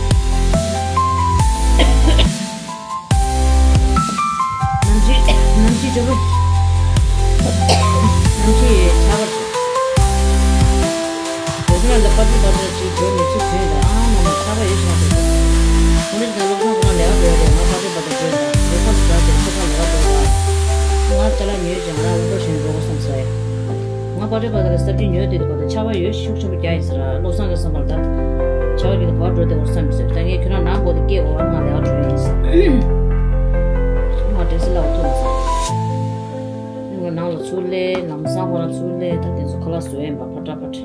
བྱས་ནས། གནམ་གཤིས་གནམ་གཤིས་སྐྱོ་པོ། གནམ་གཤིས་ཆར་པ་བྱུང་། དེ་ཚོ་ལ་འདི་པ་ཏི་པ་ཏི་ཅིག་བྱོས་ནས་ཅིག་བྱོས་ཡིན་ད། ཨ་མ་མ་ཆར་པ་ཡོད་ཤག་དེ་ཚོ། ཁོང་ཚོ་ད་སློབ་གྲྭ་ཁོ་རང་ལས་ཀ་འགྲོ་ཡ་རེད། ང་པ་ཏི་པ་ཏི་བྱོས་ཡིན་ད། རེ་ཁ་སུ་ད་དེ་ཚོ་ཁ་ལས་ཀ་འགྲོ་ཡ། ང་ཅ་ལག་ཉོས་ཀྱང་ང་སློབ་གྲྭ་གཞན་འགྲོ་དགོས་བསམ་ས་ཡ། ང་པ་ཏི་པ་ཏི་ལ་ས་ཏི་ཉོས་དུས་དུ་པ་ཏི་ཆར་པ་ཡོད་ཤུགས་ཆེན་པོ་རྒྱག་ཡིན་ཟེར། བློ་བཟང་གི་བསམ་པར་ད་ཆར་པ་ཡོད་དུ་ག་པར་འགྲོ་དེ་བར་བསམ་ཡིན་ཟེར། ད་ངས་ཁྱོད་རང་ནང་སྒོ་དེ་སྐད་འོ་ང་ལས་ཀ་འགྲོ་ཡིན་ཟེར། ང་འདྲེ་སི་ལ་འོ་ཐུག་མ་སོང་། ང་ནང་ལ་ཚུར་སླེབས། ལམ་སང་ཁོ་རང་ཚུར་སླེབས། ད་དེ་ཚོ་ཁ་ལག་བཟོས་ཡིན་པ་ཕ་ཏྲ་ཕ་ཏྲ།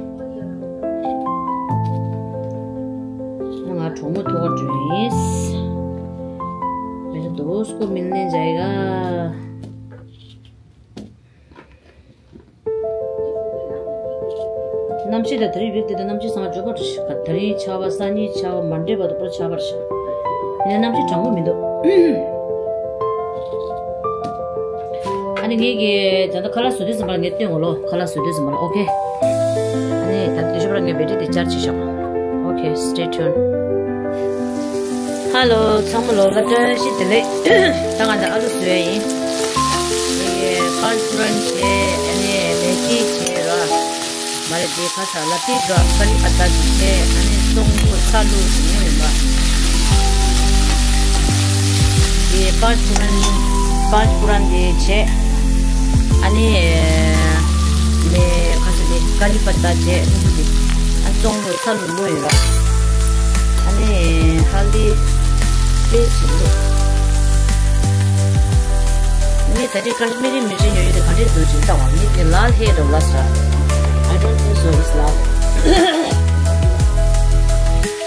ང་གྲོགས་མོ་ཐུག་ག་འགྲོ་ཡིན། मेरे दोस्त को मिलने जाएगा। གནམ་གཤིས་ད་དེ་རིང་བིར་དེ་ད་གནམ་གཤིས་སང་འཇོག་པ་རེད་ཤག་དེ་རིང་ཆར་པ་སང་ཉིན་ཆར་པ་མ་འདྲེས་པ་དུ་པོ་ཆར་པ་རེད་ཤག་ཡིན་ན་གནམ་གཤིས་གྲང་མོ་མི་འདུག་ཨ་ནི་ངེད་ཀྱི་ད་ལྟ་ཁ་ལག་བཟོ་དུས་ཙམ་པ་ལ་ངས་སྟོན་གོ་ལོ། ཁ་ལག་བཟོ་དུས་ཙམ་པ་ལ། ཨོ་ཁེ། ཨ་ནི་ད་ལྟ་ཤོག་པ་ལ་ངས་བེ་ཊི་རི་དེ་ཅར་ཇི་བྱེད་ཤོག་ཨོ་ཁེ། Stay tuned། ཧ་ལོ། ཚང་མ་ལོ་ལ་བཀྲ་ཤིས་བདེ་ལེགས། ད་ང་ད་ཨ་ལུ་བཟོ་ཡ་ཡིན། ཨེ་པཱཇ་ཕུ་རན་བྱས། ཨ་ནི་མེ་ཐི་བྱས་ར། མ་རེད་དེ་ཁ་ས་ལ་ཏི་ར་ཀ་ལི་ཕ་ཏ་ཅིག་བྱས། ཨ་ནི་སོང་ཁོ་ཚ་ལུ་ཉོ་ཡོད་པ། དེ་པཱཇ་ཕུ་རན་པཱཇ་ཕུ་རན་དེ་བྱས། ཨ་ནི་མེ་ཁ་ས་དེ་ཀ་ལི་ཕ་ཏ་བྱས། ཨ་ནི་དེ་ཨ་ བཙོང་ལོ་ཚ་ལུ་ལོ་ཡིན་ལ། ཨ་ནི་ཧལ་དི་པེ་སི་ལུ། ངས་ད་ལྟའི་ཀ་ཤི་མི་རི་མི་ཆེན་ཡོད་ཡོད་དེ་ག་འདྲས་འདུག་ཅིག་ལྟ་བ། མི་དེ་ལ་ལྷེ་རོ་ལ་ས། I don't think so, it's lal.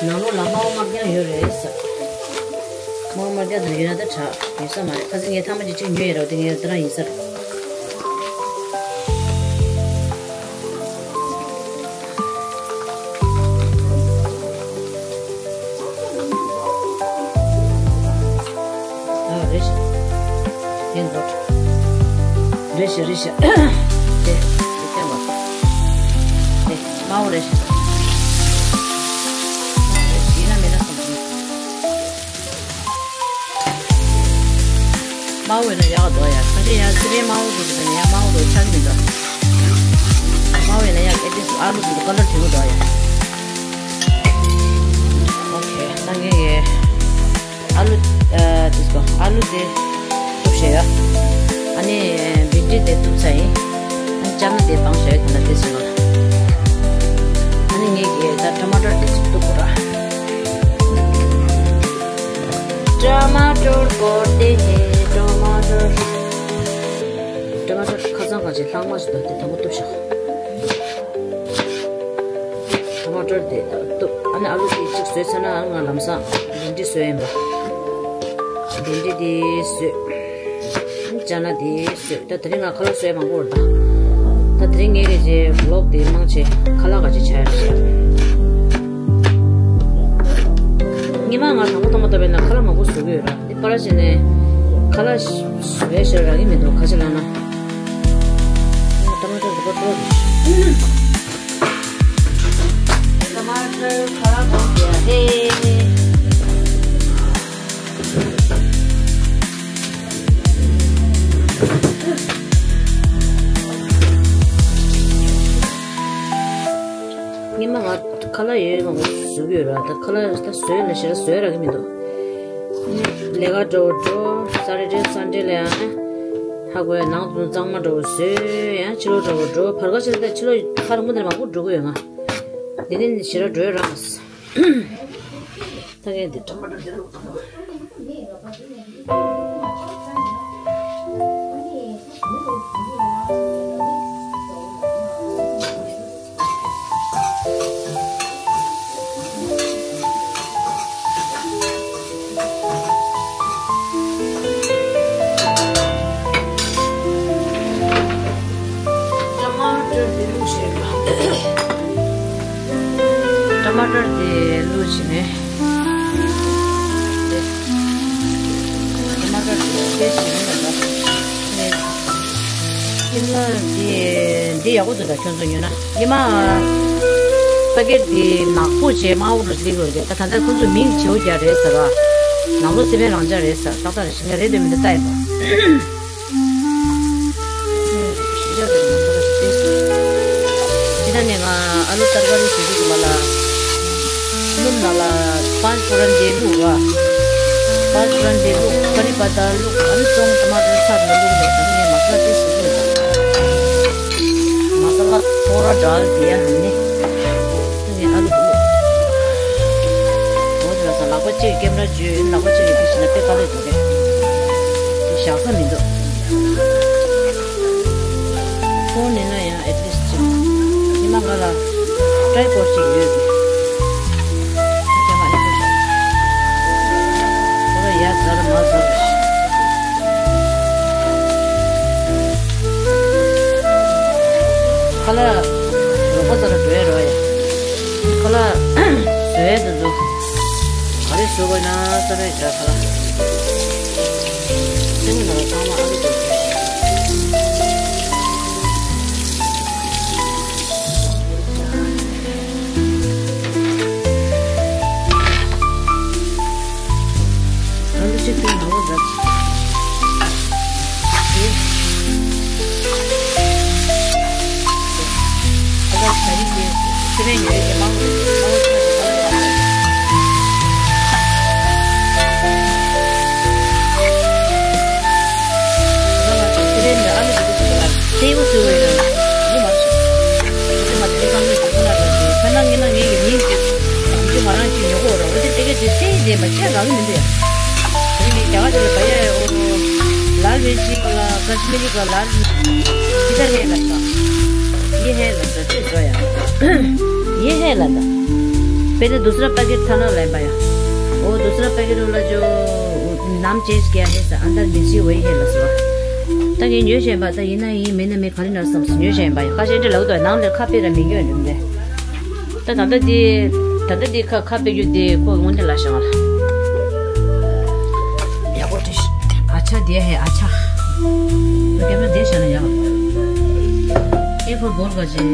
ནང་ལོགས་ལ་དམར་པོ་དམར་རྐྱང་ཡོད་རེད་ས། དམར་པོ་དམར་རྐྱང་དེ་ཡོད་ན་ད་དྲག་ཡོད་ས་མ་རེད། ཁ་སང་ངས་ཐ་མ་གཅིག་གཅིག་ཉོས་ཡོད་རེད་དེ། ངས་དེ་རང་ཡིན་ས་རེད། ཨ་རེད་ཤག་དེ་འགྲོ། རེད་ཤག་རེད་ཤག་དེ་དེ་སྟོན་པ། དེ་དམར་པོ་རེད་ཤག་ཡིན་ན་མིན་ན་སོང་། དམར་པོ་ཡིན་ན་ཡག་འདུག་ཡ། ཁ་ཤས་ཡང་སི་པན་དམར་པོ་འདུག་ཟེར་ནས་ཡང་དམར་པོ་འདུག་ཆགས་ཀྱི་མི་འདུག་དམར་པོ་ཡིན་ན་ཡག་ཨེ་ཏིས་ཨ་ལུ་འདུག་ཀ་ལར་བདེ་པོ་འདུག་ཡ། ཨོ་ཁེ། ད་ངས་ཨ་ལུ་ཨ་ཏིས་ཀོ་ཨ་ལུ་དེ་གཏུབ་བྱས་ཡ། ཨ་ནི་བིན་ཌི་དེ་གཏུབ་ཚར་ཡིན། ཨ་ནི་ཅ་ན་དེ་སྦངས་བྱས་ཡ། ད་ལྟ་དེ་བྱས་ཡ། ཨ་ནི་ངས་ཀྱི་ད་ཊ་མ་ཊར་དེ་ཅིག་གཏུབ་དགོས་ར། ཊ་མ་ཊར་པོ་ཏེ་ཧེ། ཊ་མ་ཊར། ཊ་མ་ཊར་ཁ་སང་གང་ཅི་ལྷག་མ་ཞིག་འདུག་དེ་དང་པོ་གཏུབ་ཤོག་ཊ་མ་ཊར་དེ་གཏུབ། ཨ་ནི་ཨ་ལུ་དེ་གཅིག་བཟོས་ཚར་ན་ང་ལམ་སང་བིན་ཌི་བཟོས་ཡིན་པ། བིན་ཌི་དེ་བཟོས། ཅ་ན་དེ་བཟོས། ད་དེ་རིང་ང་ཁ་ལག་བཟོས་མང་པོ་རེད་ད། ད་དེ་རིང་ངས་རེ་ཅེ་བི་ལོག་དེ་མང་ཆེ་ཁ་ལག་ག་ཅི་ཆ་ཡ་རེད། སྔོན་མ་ང་དང་པོ་དང་པོ་ལྟ་བས་ན་ཁ་ལག་མང་པོ་བཟོ་གི་ཡོད་ར། དེ་པར་བྱས་ནས་ཁ་ལག་བཟོས་ཤེས་རག་གི་མི་འདུག་ག་ཅི་ལབ་ན། ང་ཊ་མ་ཊར་འདི་པར་སྤྲོ་གི། ཊ་མ་ཊར་ཁ་ལག་སྤྲོ་གི་ཡ་ཧེ། སྔོན་མ་ང་ཁ་ལག་ཡོད་མང་པོ་བཟོ་གི་ཡོད་ར། ད་ཁ་ལག་ད་བཟོས་ན་ཞེ་དྲག་བཟོས་རག་གི་མི་འདུག་ལས་ཀ་འགྲོ་འགྲོ་ས་ཊར་ཌེ་སན་ཌེ་ལ་ཡང་ཧ་གོ་ཡ། ནང་དུ་གཙང་མ་འགྲོ་བཟོས་ཡང་ཕྱི་ལོགས་འགྲོ་འགྲོ་བར་ཀ་ཕྱིར་ད་ཕྱི་ལོགས་ཁ་ར་མུ་འདིར་མང་པོ་འགྲོ་གི་ཡོད། ང་འདི་ནས་ཞེ་དྲག་འགྲོ་ཡ་རག་མ་སོང་། ད་ངས་འདི་ཊ་མ་ཊར་འདི་ལ། ཊ་མ་ཊར་དེ་བླུགས་བྱས་ལ། ཊ་མ་ཊར་དེ་བླུགས་བྱས་ནས། དེ། ཊ་མ་ཊར་དེ་ཕེ་བྱས་ནས་ལ། ཨིན་ན་དེ་འདི་ཡག་པོ་འདུག་ད་ཁྱོད་ཚོ་ཉོས་ན། ཉི་མ་པ་ཀེ་ཊི་དེ་ནག་པོ་བྱས་དམར་པོ་རུ་སླེབས་ཡོད་རེད། ད་ད་ལྟ་ཁོ་ཚོ་མིང་བྱེའུ་རྒྱ་རེད་ཟེར་བ། ནང་ལོགས་སི་པན་རང་འཇགས་རེད་ཟེར། ཏག་ཏག་རེད། ཤི་ང་རེད་འདོད་མི་འདུག་ལྟ་ཡིན་པ། ཤི་འཇགས་རེད་མ་གཏོགས་རེད་དེ། ཇི་ལྟར་ནས་ང་ཨ་ལུ་ཏར་ཀ་རི་བཟོ་རྒྱུ་གི་མ་ལ། སྣུམ་ནང་ལ་པཱན་ཕུ་རན་དེ་བླུགས་ར། པཱན་ཕུ་རན་དེ་བླུགས། ཀ་རི་པ་ཏ་བླུགས། ཨ་ནི་ཙོང་ཊ་མ་ཊར་ཚར་ནས་བླུགས་ནས་ད་ནི་ངས་མ་སཱ་ལ་དེ་བཟོ་གི་ཡོད། མ་སཱ་ལ་ཐོ་ར་ཌལ་དེ་ཡ་ནི། ངས་ཨ་ལུ་བླུགས། འོ་དེ་ལ་ས་ལག་པ་གཅིག་གིས་ཀེམ་ར་བརྗོད། ལག་པ་གཅིག་གིས་དེ་བྱས་ན་དཔེ་དཀའ་ལས་འདུག་གས། དེ་བཞག་ས་མི་འདུག་ཁོང་ནས་ན་ཡང་ཨེ་ཊི་ལིསྚ་གཅིག་ཉི་མ་ང་ལ་ཊའི་པོཌ་གཅིག་ཡོད། ཁྱེད་མ་ཨེ་ཊི་ལིསྚ་ཁོ་ར་ཡ་ཟར་མ་ཟར་རེད། ཁ་ལག་རོགས་པ་ཚོ་ལ་འགྲོ་ཡ་རོགས་ཡ། ཁ་ལག་བཟོ་ཡ་དེ་ཚོ་ག་རེ་བཟོ་དགོས་ན་བསམ་ཡ་བྱ་ཁ་ལག་སེམས་ལ་ཚང་མ་ཨ་ལུ་དེ་བཟོས། ཨ་ལུ་ཅིག་ཏུ་ང་ལོ་རབ། ཨ་ལ་ད་རིང་གི་ཁྱེད་རང་ཉོས་ཀྱི་མང་པོ་རེད། ཨ་ལུ་ཆ་ཞིག་ཨ་ལུ་ཆ་ཞིག་ཁྱེད་རང་ལ་ཁྱེད་རང་ཉོས་ཨ་ལུ་ཞིག་ཏུ་ཞིག་ལ་ཏེའུ་ཏེའུ་ཡོད་ཡོད་མ་ཞིག་ཁྱེད་རང་ང་ཚོ་ཁྱེད་རང་ལ་ཁྱེད་རང་ངི་ན་ངའི་ ལེན་པ་ཁྱད་མང་གི་མི་འདུག་ཡ། དེ་ནི་རྒྱ་གར་དེ་ལ་བ་ཡ་ཡ་འོ། ལཱལ་མིར་ཅི་ག་ལ་ཀ་ཤི་མི་རི་ག་ལཱལ་མིར་ཅི་ད་ཧེ་ལ་ད། ཡེ་ཧེ་ལ་ད་ཅི་ཟོ་ཡ། ཡེ་ཧེ་ལ་ད། पहले दूसरा पैकेट था ना लाइन पाया। वो दूसरा पैकेट वाला जो नाम चेंज किया है अंदर मिर्ची वही है लसवा। ད་ངས་ཉོས་བཞིན་པ་ད་ཡིན་ན་ཡིན་མིན་ན་མིན་ག་རེ་ན་བསམ་སོང་ཉོས་བཞིན་པ་ཡ། ཁ་ཤས་འདྲ་ལག་ཏུ་ནང་ལ་ཁ་ཕེ་ར་མི་ཉོས་འདུག་འདྲ། ད་ད་ལྟ་འདི་ད་ལྟ་འདི་ཁ་ཁ་ཕེ་རྒྱུ་འདི་ཁོ་དངོས་གནས་ལ་ཤང་ལ། ཡག་པོ་འདྲ་ཞིག་ཨ་ཆ་འདི་ཧེ་ཨ་ཆ། ཁྱེད་རང་འདི་བཞག་ན་ཡག་ཨེ་ཕོར་བོལ་ག་ཅི།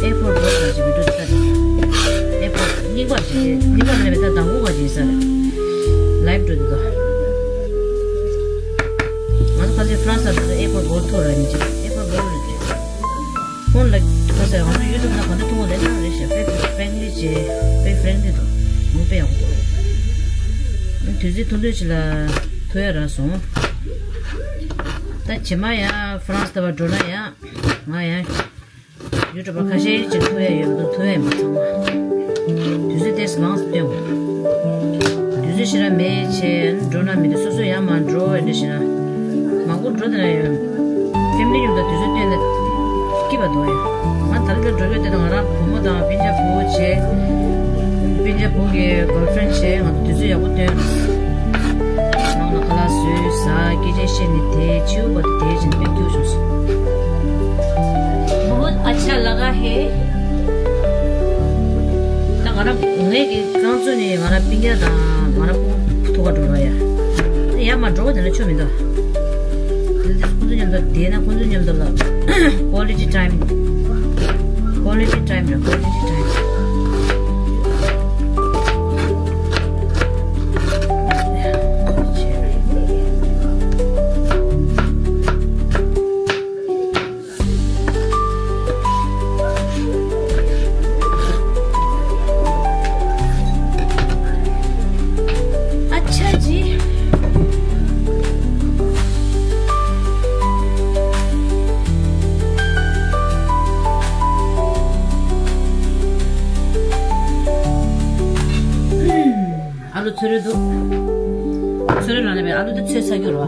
ཨེ་ཕོར་བོལ་ག་ཅི་མི་འགྲོ་ད། ཨེ་ཕོར་རྙིང་པ་ཅི་རྙིང་པ་ལས་མེད་ད་དང་པོ་ག་ཅི་ཟེར། ལའིབ་འགྲོ་འདུག་ད། ང་ཚོ་ཁ་ཚོད་ཧྥ་རན་སི་ལ་ད་ཨེ་ཕོར་བོལ་ཐོ་ར་མི་ཅི་ཨེ་ཕོར་བོལ་རེད། ཧོན་ལ་ཁ་ཟེར་ང་ཚོ་ཡུ་ཊུབ་ན་ག་འདྲ་མཐོང་བ་ལས་ན་རེད་ཤག་དཔེ་ཧྥ་རེན་ལི་ཅེ་དཔེ་ཧྥ་རེན་ལི་དང་མུ་དཔེ་ཡག་པོ་འདུག་དུས་ཚོད་ཐུང་ཐུང་ཅིག་ལ་ཐུག་ཡ་རག་སོང་། ད་རྗེས་མ་ཡང་ཧྥ་རན་སི་ལྟ་བར་འགྲོ་ན་ཡང་ང་ཡང་ཡུ་ཊུབ་པ་ཁ་ཤས་ཅིག་ཐུག་ཡ་ཡོད་མི་འདུག་ཐུག་ཡ་མི་ཚང་མ། དུས་ཚོད་ཏོག་ཙམ་མང་ཙམ་སྟོན་དགོས། དུས་ཚོད་ཞེ་དྲག་མེད་བྱས་འགྲོ་ན་མི་འདུག་སོ་སོ་ཡང་མ་འགྲོ་ཡ་འདྲ་ཞིག་ན། མང་པོ་འགྲོ་དེ་ན་ཡང་ཕེ་མི་ལི་མཉམ་དུ་དུས་ཚོད་སྟོན་ན་སྐྱིད་པ་འདུག་ཡ། ང་ད་རེས་ལ་འགྲོ་ཡོད་དེ་ན་ང་རང་བུ་མོ་དང་སྤུན་ཀྱག་བུ་བྱས། སྤུན་ཀྱག་བུ་གི་གར་ཕྲེན་བྱས་ང་ཚོ་དུས་ཚོད་ཡག་པོ་སྟོན། ནང་ལ་ཁ་ལག་བཟོས་ཟ་སྐད་ཆ་བཤད་ནས་དེ་བྱིའུ་བ་དེ་དེ་བཞིན་དཔེ་སྐྱིད་བྱུང་སོང་། बहुत अच्छा लगा है། ད་ང་རང་ངའི་གི་རྐང་བཙུགས་ནས་ང་རང་སྤུན་ཀྱག་དང་ང་རང་ཕྲུ་གུ་ཐུག་ག་འགྲོ་ར་ཡ། ད་ཡར་མར་འགྲོ་བ་དེ་ལ་ཆོ་མི་འདུག་དེ་ཁོང་ཚོ་མཉམ་དུ་བསྡད་ན་ཁོང་ཚོ་མཉམ་དུ་ལ་quality time། Quality time རེད། Quality time། अच्छा जी। ཨ་ལུ་ཚོད་རེད་འདུག་ཚོད་རེད་ལ་ནས་པའི་ཨ་ལུ་དེ་ཚོད་ཚ་རྒྱུ་རོ།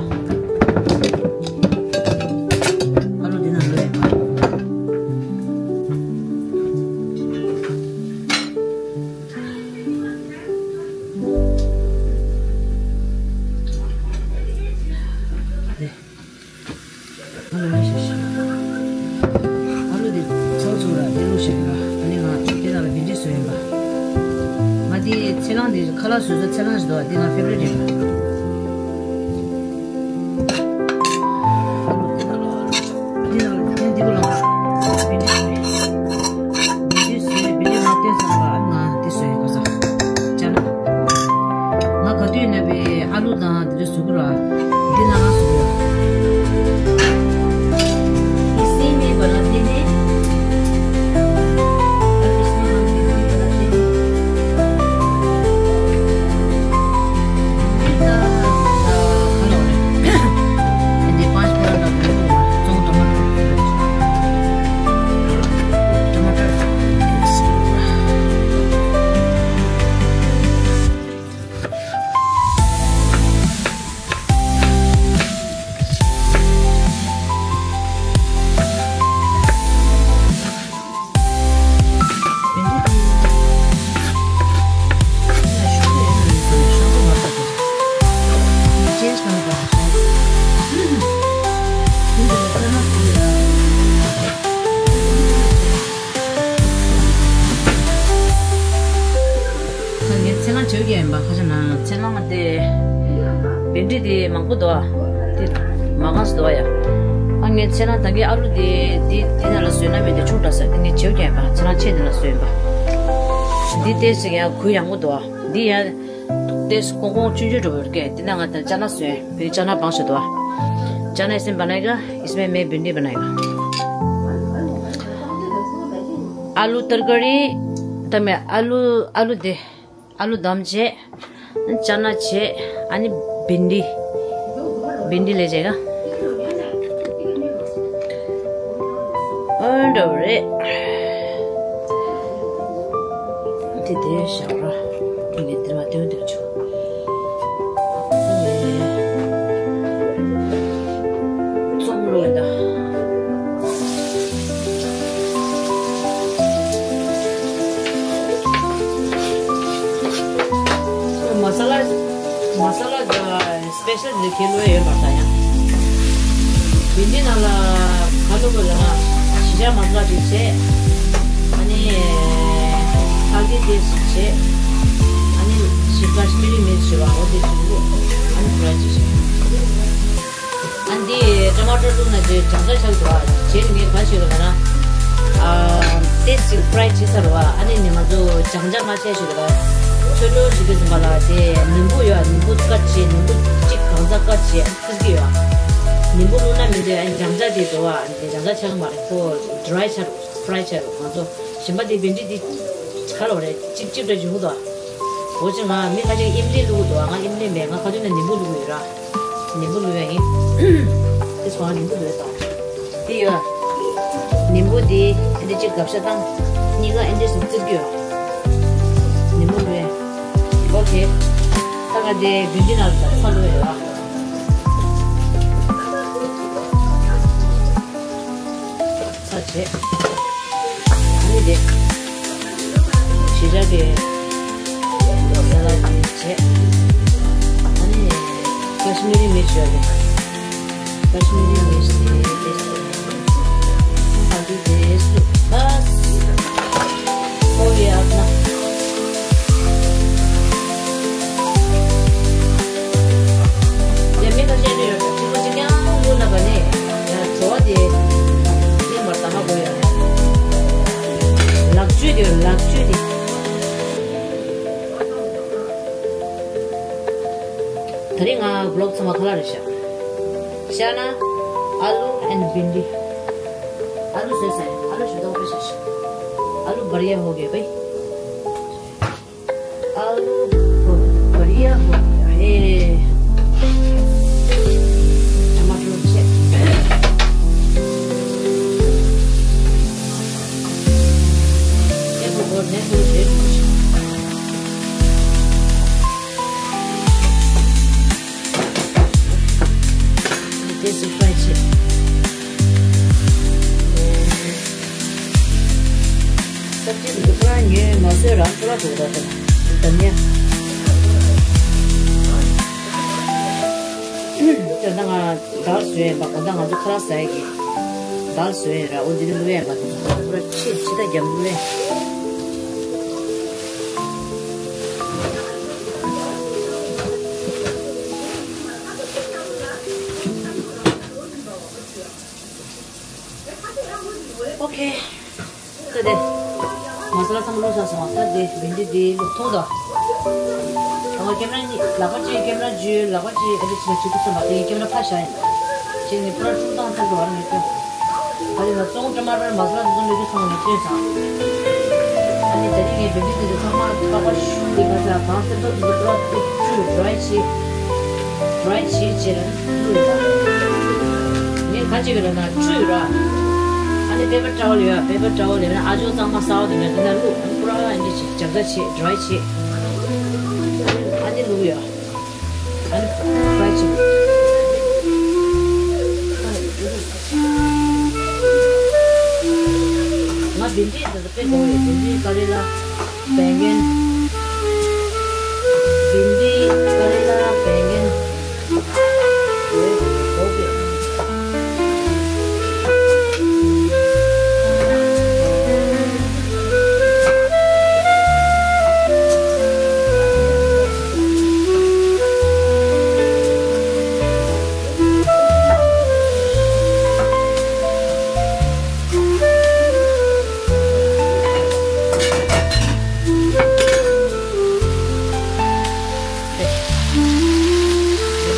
ཨ་ལུ་འདི་ན་ལོས། ཨ་ལུ་འདི་ཚོ་ཚུར་ལ་འདི་བླུགས་ཤིག་ལ། ཨ་ནི་ང་འདི་ནང་ལ་བིན་ཌི་བཟོས་ཡིན་པ། ང་འདི་ཚལ་སླང་འདི་ཁ་ལག་བཟོས་ཚོ་ཚལ་སླང་ཞིག་འདུག་འདི་ང་ཕེ་ཝ་རི་ཊི་ཡིན་པ། ཨ་ལུ་འདི་ནང་ལ་འདི་ནང་ལ་འདི་འདི་གུ་ལ་བིན་ཌི་བཟོས། བིན་ཌི་བཟོས་བིན་ཌི་ང་བསྟན་ཚར་བ་ཨ་ནི་ང་འདི་བཟོས་ཡིན་པ་ས། ཅ་ལག་ང་ག་དུས་ཡིན་ན་བའི་ཨ་ལུ་དང་། དེ་ཚོ་གཟུགས་པོ་ར། འདི་ན་ང་གཟུགས་པོ། इसी में बना देने। अब इसमें हम भिंडी बना देंगे। भिंडी का, अ, हलवा है। ये पाँच मिनट तक चोंग टमाटर। टमाटर। ངས་ཚལ་སླང་བྱེད་ཀྱི་ཡིན་པ། ཁ་ཤས་ན་ཚལ་སླང་དེ་བིན་ཌི་དེ་མང་པོ་འདུག་ཨ། དེ་མ་གང་སུ་འདུག་ཨ་ཡ། ཨ་ངས་ཚལ་སླང་ད་གིན་ཨ་ལུ་དེ་དེ་དེ་ནང་ལ་བཟོས་ན་མེད་དེ་ཆུང་དྲགས་ཟེར། དེ་ངས་བྱེད་ཀྱི་ཡིན་པ། ཚལ་སླང་ཆེ་དེ་ལ་བཟོས་ཡིན་པ། འདི་ཏོག་ཙམ་ཡང་གུ་ཡངས་པོ་འདུག་ཨ། འདི་ཡང་ཏོག་ཙམ་ཀོང་ཀོང་ཆུང་ཆུང་འགྲོ་བར་སྐད། དེ་ནང་ང་ད་ཅ་ན་བཟོས། བི་ཅ་ན་བང་ཞིག་འདུག་ཨ། ཅ་ན་ཨིས་མེ་བ་ན་ཡེ་ག། ཨིས་མེ་མེ་བིན་ཌི་བ་ན་ཡེ་ག། आलू तरकारी ད་མེད། ཨ་ལུ་ཨ་ལུ་དེ། ཨ་ལུ་དམ་བྱས། ཅ་ན་བྱས། ཨ་ནི་བིན་ཌི། བིན་ཌི་ལས་བྱས་ག། ཨོ་འདྲ་བོ་རེད། དེ་དེ་བཞག་ར། ངས་དེ་མ་དོན་དུ་ཆུ། སི་པེ་ཤལ་དེ་ཁྱེད་བླུགས་ཡ་ཡོད་མ་རེད་ད་ཡང་། བིན་འབྲི་ནང་ལ་ག་བླུགས་དགོས་ལབ་ན་ཞི་ཞ་མ་སི་ལ་ཅིག་བྱས། ཨ་ནི་ཧལ་དི་དེ་ཅིག་བྱས། ཨ་ནི་ཞི་ཀ་ཤི་མི་རི་མིར་ཅི་བ་འོ་དེ་ཅིག་བླུགས། ཨ་ནི་ཕ་རའི་ཅིག་བྱས། ཨ་ནི་དེ་ཊ་མ་ཊར་བླུགས་ན་ཅིག་སྦྱང་ཆ་ཆགས་འདུག་ཨ། བྱས་ནས་ངས་ག་བྱས་ལབ་ན། ཨ། དེ་ཅིག་ཕ་རའི་བྱས་ཚར་བ། ཨ་ནི་ནི་ང་ཚོ་སྦྱང་ཆ་མ་བྱས་ཞུ་ལབ། ཚོད་འཕྲོ་ཞིག་གི་ཟིན་པ་ལ་དེ་ནིམ་བུ་ཡོད་ཨ། ནིམ་བུ་ཀ་ཊི་བྱས། ནིམ་བུ་གཅིག་གང་ཚ་ཀ་ཊི་བྱས་ཚིག་གི་ཡོད་ཨ། ནིམ་བུ་བླུགས་ན་མི་འདོད་ཨ། སྦྱང་ཆ་དེ་འགྲོ་བ་དེ་སྦྱང་ཆ་ཆགས་མ་རེད། ཁོ་ཌི་རའི་ཆགས་རུ་ཕ་རའི་ཆགས་རུ་ང་ཚོ་གཞན་པ་དེ་བིན་འབྲི་དེ་ག་ལོ་རེད་གཅིག་གཅིག་འདྲ་བྱུང་འདུག་ཨ། འོ་ཅི་ང་མི་ཁ་ཅིག་ཨིམ་ལི་བླུགས་འདུག་ཨ། ང་ཨིམ་ལི་མེད། ང་ཁ་ཐུག་ནས་ནིམ་བུ་བླུགས་ཡོད་ར། ནིམ་བུ་བླུགས་ཡ་ཡིན། དེ་སོང་ནིམ་བུ་བླུགས་ཡ་དང་། དེ་ཡོད། ནིམ་བུ་དེ་ཨེ་འདྲ་གཅིག་གབ་ཤ་བཏང་། གཉིས་ཀ་ཨེ་འདྲ་སུ་བཙིར་གྱི་ཡོད། ནིམ་བུ་བླུགས་ཡ། ཨོ་ཁེ། ད་ང་དེ་བིན་འབྲི་ནང་ལ་ཚྭ་བླུགས་ཡ་ཡོད། ཚྭ་བྱས། ཨ་ནི་དེ། ཞི་ཞ་གི་མ་སི་ལ་དེ་བྱས། ཨ་ནི་ཀ་ཤི་མི་རི་མིར་ཅི་ཡོད་རེད། ཀ་ཤི་མི་རི་མིར་ཅི་དེ་དེ་བྱས། ཧལ་དི་དེ་བླུགས། བ་སི། ཧོ་ཡ་ཨ་ན། ཡ་མི་ཁ་ཤས་ནི་ཡོད་པ་གཅིག་པོ་གཅིག་རྐྱང་བླུགས་ན་ག་ནས་ཡ་བྲོ་བ་དེ་ལེན་པར་ད་ཧ་གོ་ཡ། ལག་བཅུད་དེ་ལག་བཅུད་དེ། ད་རིང་ང་བི་ལོག་ཚང་མ་ཁ་ལག་རེད་ཤག་ཤ་ན་ཨ་ལུ་ཨེན་བིན་ཌི། ཨ་ལུ་བཟོས་ས་ཡིན། ཨ་ལུ་ཞིག་འདོགས་པ་ཤག་ཤག་ཨ་ལུ་བར་ཡ་ཧོ་གེ་བེ། आलू बढ़िया हो गया है। टमाटर अच्छे। देखो, और देखो, देखो। This is fried chicken. སབ་ཇི་འདི་ཚོ་ཁོ་རང་ཉོས་མ་བཟོས་རང་ཁོ་རང་འདུག་ད་དེ་ལ་དམ་ཉ། དེ་ད་ང་དལ་བཟོས་ཡིན་པ། དགོང་དག་ང་ཚོ་ཁ་ལག་ཟ་ཡ་གི་དལ་བཟོས་ཡིན་ར། འོ་འདི་ནི་བླུགས་ཡ་ཡིན་པ། འདི་ཚོ་ཁོ་རང་ཕྱི་ཕྱི་ད་རྒྱབ་བླུགས་ཡ། ཨོ་ཁེ། ད་དེ། མ་ས་ལ་ཚང་མ་བླུགས་ཚར་སོང་། ད་དེ་བིན་འབྲི་དེ་བླུགས་ཐུང་དང་། ད་ང་ཀེམ་ར་གཉིས་ལག་པ་གཅིག་ཀེམ་ར་བརྒྱུད། ལག་པ་གཅིག་ཨ་ནི་ཕྱི་ལ་གཅིག་ཏུ་སོང་བ་དེ་ཀེམ་ར་ཕར་བཞག་ཡིན། ཅིག་ནི་ཕུ་ར་ཀྲུང་ཏང་ཚར་འགྲོ་བར་ངས་སྐྱོན། ད་དེ་ང་ཙོང་ཀྲ་མ་ར་མ་ས་ལ་དེ་ཚོ་ལོས་ཀྱི་སོང་ངས་སྐྱོན་སོང་། ཨ་ནི་ད་རིང་ངས་བིན་འབྲི་དེ་ཚོ་ཚང་མ་པགས་པ་བཤུས་ཏེ་ཁ་ཚ་གང་ཚེ་ཐོག་དེ་ཚོ་ཕུ་ར་བཅུ་ཌ་རའི་བྱས། ཌ་རའི་བྱས་བྱས་ར། ངས་ག་བྱེད་ཀྱི་རེད་ན་བཅུ་ཡོད་ར། ཨ་ནི་པེ་པར་ཊ་ཝལ་ཡོད། པེ་པར་ཊ་ཝལ་ཡོད་ན་ཨ་ཇོ་གཙང་མ་གསར་པ་དེ་ནས་དེ་ན་བླུགས། ཨ་ནི་པུ་ར་ཨ་འདི་བྱེད། ཇག་ཇག་བྱེད། ཌ་རའི་བྱེད། ཨ་ནི་བླུགས་ཡོད། ཨ་ནི་ཕ་རའི་བྱེད། ང་བིན་འབྲི་དེ་ཚོ་དཔེ་དགོས་ཡོད། བིན་འབྲི་ཀ་རེ་ལ། बैंगन, भिंडी, करेला, बैंगन।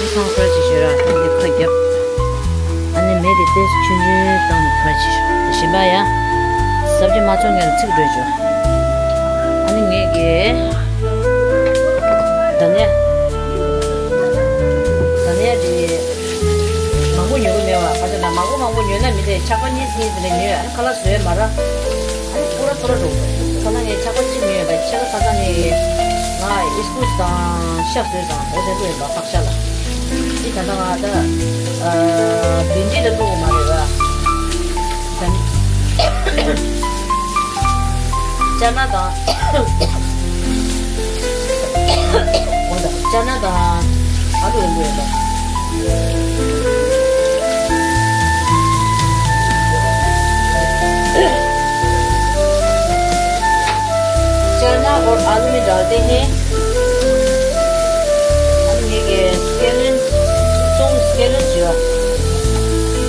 དེ་ཚང་ཕར་ཅིག་ཞོར་ཨ་ནི་ཁ་རྒྱབ། ཨ་ནི་མེ་དེ་ཏོག་ཙམ་ཆུང་ཆུང་བཏང་ནས་ཕར་ཅིག་ཞོར། དེ་བཞིན་པ་ཡ། སབ་ཇི་མ་ཚོང་མཁན་ལ་ཚིག་སྤྲོད་བྱུང་། ཨ་ནི་ངས་ཀྱི། ད་ནས། ད་ནས་དེ། མང་པོ་ཉོ་གི་མེད་པ། ཁ་ཆེ་ན་མང་པོ་མང་པོ་ཉོས་ན་མི་དེ་ཆག་པ་གཉིས་གཉིས་དེ་ལས་ཉོས། ཨ་ནི་ཁ་ལག་བཟོས་མ་ར། ཨ་ནི་ཕུ་ར་ཕུ་ར་འགྲོ། ཁ་ལག་ངས་ཆག་པ་གཅིག་ཉོས་པ། ཕྱེད་ཀ་ཁ་ཚང་ནས་ང་ཨིས་ཀུ་སི་དང་ཤ་བཟོས་ཙང་འོ་དེ་བླུགས་ཡིན་པ་ཕག་ཤ་ལ། འདི་ད་ལྟ་ང་ད་ཨ་བིན་འབྲི་ལ་བླུགས་མ་རེད་པ། ད་ཅ་ན་དང་འོ་ད་ཅ་ན་དང་། ཨ་ལུ་ཡིན་པ་ཡིན་པ། चना और आलू में डालते हैं हम ये के स्केलियन, स्टोन स्केलियन जो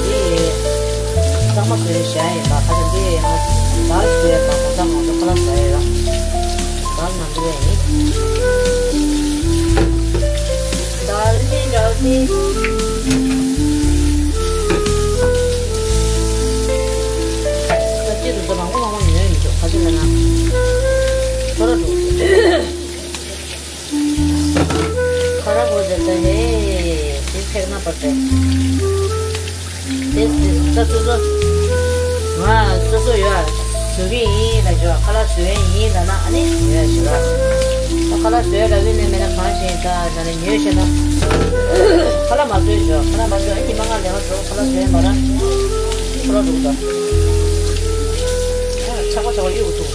ये समझ में शायद बात है ये दाल जो है बात है हम तो कलर है। दाल ना डालते डालते सब्जी तो जमा हुआ हुआ नहीं है जो खा लेना। थोड़ा दो खराब हो जाता है, फिर फेंकना पड़ता है। ཏེས་ཏེས་ད་སོ་སོ། ང་སོ་སོ་ཡོད། བཟོ་གི་ཡིན་ལ་ཇོ་ཁ་ལག་བཟོ་ཡས་ཡིན་ལ་ན་ཨ་ནི་ཡོད་ཞིག་ལ། ད་ཁ་ལག་བཟོ་ཡས་ལ་བི་ནས་མེད་ན་གང་ཞིག་ད་ད་ནི་ཉོས་ཤེ་ན། ཁ་ལག་མ་བཟོས་ཇོ་ཁ་ལག་མ་བཟོས་ཨ་ཉི་མ་ང་ལས་ང་བཟོ་ཁ་ལག་བཟོ་ཡས་མ་ར། ཁ་ལག་འདུག་ད། ཆག་པ་ཆག་པ་གཡུག་འདུག་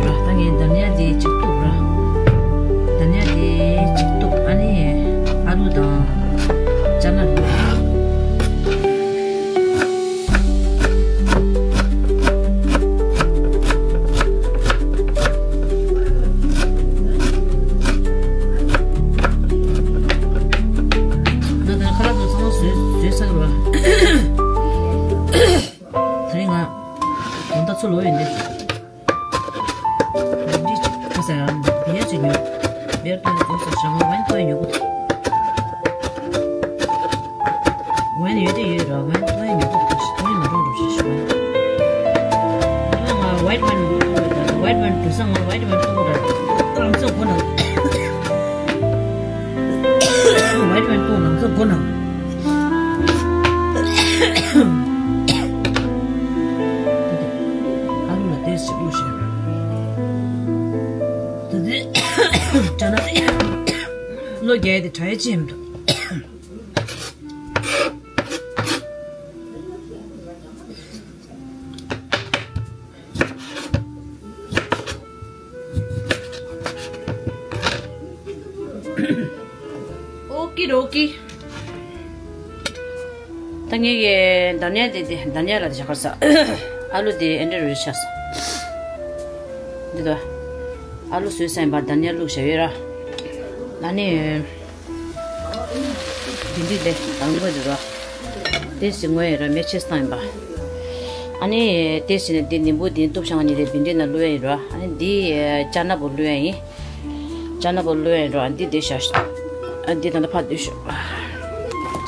ད་ངས་དྷ་ནི་ཡ་དེ་གཅིག་གཏུབ་ར། དྷ་ནི་ཡ་དེ་གཅིག་གཏུབ་ཨ་ནི་ཨ་ལུ་དང་ཅ་ན། ང་ད་ཁ་ལག་ཚོ་ཚང་མ་བཟོས་བཟོས་ཚར་བ། ད་རིང་ང་དགོང་དག་ཚུར་ལོག་ཡོང་དུས། འདི་ཁ་ས་བེར་ཅིག་ཉོ། བེར་ཏོ་ཡོད་ས་ཞང་ཝན་ཏོ་ཉོ་གི་འདུག་ཝན་ཡོད་དེ་ཡོད་ར་ཝན་ཏོ་ཉོ་གི་འདུག་ཏོ་ཡོད་མ་འགྲོ་འགྲོ་ཞེས་ཞུ་ཝན། ང་ཝའིཊ་ཝན་ཉོ་གི་འདུག་ཝའིཊ་ཝན་དུ་ས་ང་ཝའིཊ་ཝན་ཏོ་གི་ར་ང་ཚོ་གོ་ན་ཝའིཊ་ཝན་ཏོ་ང་ཚོ་གོ་ན། ཨ་ལུ་ལ་དེ་ཞིག་བླུགས་ཤིག་ད་དེ་དྲ་ན་བློ་རྒྱས་ཏེ་དྲ་ཡ་ཅི་ཡིན་འདུག་ཨོ་ཀི་རོ་ཀི། ད་ངས་ཀྱི་དྷ་ནི་ཡ་དེ་དེ་དྷ་ནི་ཡ་ལ་དེ་བཞག་གར་ས། ཨ་ལུ་དེ་ཨེ་འདྲ་རུ་ཆགས་སོང་། འདི་དོ། ཨ་ལུ་བཟོས་ས་ཡིན་པ་དྷ་ནི་ཡ་བླུགས་བཞག་ཡོད་ར། ཨ་ནི། འདི་འདི་དེ་དང་པོ་འདི་ར། དེ་སི་ངོས་ཡིན་ར་མེ་ཆེས་བཏང་ཡིན་པ། ཨ་ནི་དེ་སི་ནས་འདི་ནིམ་བུ་འདི་གཏུབ་བྱང་ནི་དེ་བིན་འདི་ན་བླུགས་ཡ་ཡིན་ར། ཨ་ནི་འདི་ཅ་ན་བོ་བླུགས་ཡ་ཡིན། ཅ་ན་བོ་བླུགས་ཡ་ཡིན་ར་འདི་དེ་ཤ། ཨ་འདི་ད་ལྟ་ཕ་དུས་ཤོག་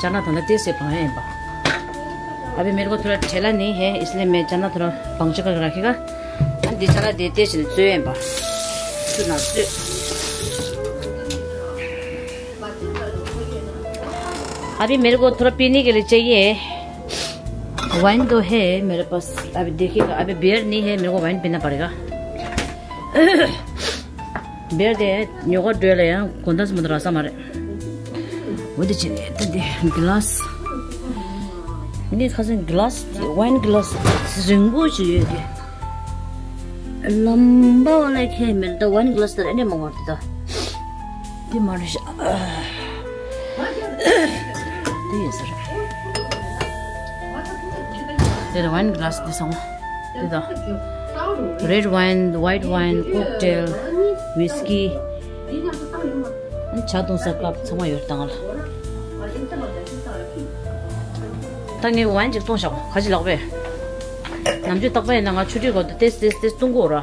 ཅ་ན་ད་ལྟ་དེ་སི་བང་ཡ་ཡིན་པ། अभी मेरे को थोड़ा ठेला नहीं है, इसलिए मैं चना थोड़ा भंग कर रखेगा। ཨ་འདི་ཅ་ན་དེ་དེ་སི་ནས་བཙོས་ཡིན་པ། ཚུར་ན་བཙོས། अभी मेरे को थोड़ा पीने के लिए चाहिए। वाइन तो है मेरे पास, अभी देखिएगा, अभी बियर नहीं है, मेरे को वाइन पीना पड़ेगा। बियर དེ་ཉོ་གར་འགྲོ་ཡ་ལ་ཡང་དགོང་དག་ཙམ་མ་གཏོགས་རག་ས་མ་རེད། འོ་དེ་ཕྱིན་ནས་ད་དེ་གི་ལཱས། འདི་ཁ་སང་གི་ལཱས་དེ་ཝའིན་གི་ལཱས་རིང་པོ་ཞིག་ཡོད་དེ། लंबा वाला ཁྱད་མེད་ད་ཝའིན་གི་ལཱས་དེ་ཨ་ནི་མང་བ་རེད་ད། དེ་མ་རེད་ཤག་དེ་ཡིན་ས་རེད། དེ་ལ་ཝའིན་གི་ལཱས་དེ་སོང་། དེ་དང་། རེད་ཝའིན། ཝའིཊ་ཝའིན། ཀོག་ཊེལ། ཝིས་ཀི། ཇ་འཐུང་ས་ཀབ་ཚང་མ་ཡོད་དང་ལ། ད་ངས་ཝའིན་ཅིག་བཏུང་བཞག་ག་ཅི་ལགས་པས། ནམ་རྒྱུན་རྟག་པར་ཡིན་ན་ང་ཆུ་ཁྲུས་གོ་དུ་ཏེས་ཏེས་ཏེས་བཏུང་གོ་ར།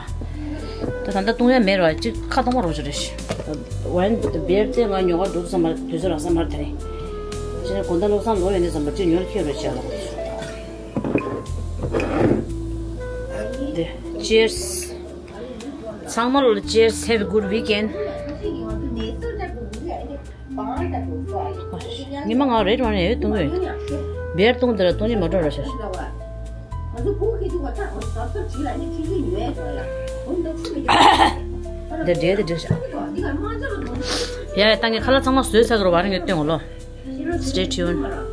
ད་ལྟ་བཏུང་ཡ་མེད་ར། གཅིག་ཁ་གཏོང་མ་རོགས་བྱོས་རེ་ཞིག་ཝན་བེར་ཏེ་ང་ཉོ་ག་འགྲོ་བསམ་པ་དུས་ཚོད་རག་ས་མ་རེད་དེ་རེད། ཕྱིན་ན་དགོང་དག་ལོག་སང་ལོག་ཡོང་ནས་བསམ་པ་གཅིག་ཉོ་ཁྱེར་རོགས་བྱས་ལ། དེ། Cheers. ཚང་མ་ལོ་ལ་cheers, have a good weekend. ཉི་མ་ང་རེད་བ་ནས་ཡོད་གཏོང་གི་ཡོད། བེར་གཏོང་དེ་ལ་གཏོང་ཉི་མ་འགྲོ་ར་ཤར། འདི་འདྲེ་འདི་འདྲེ་ཤག་ཡ་ཡ་ཏང་གི་ཁ་ལག་ཚང་མ་བཟོས་ཚར་གི་རོ་བ་རང་གི་སྟོན་གོ་ལོ། Stay tuned.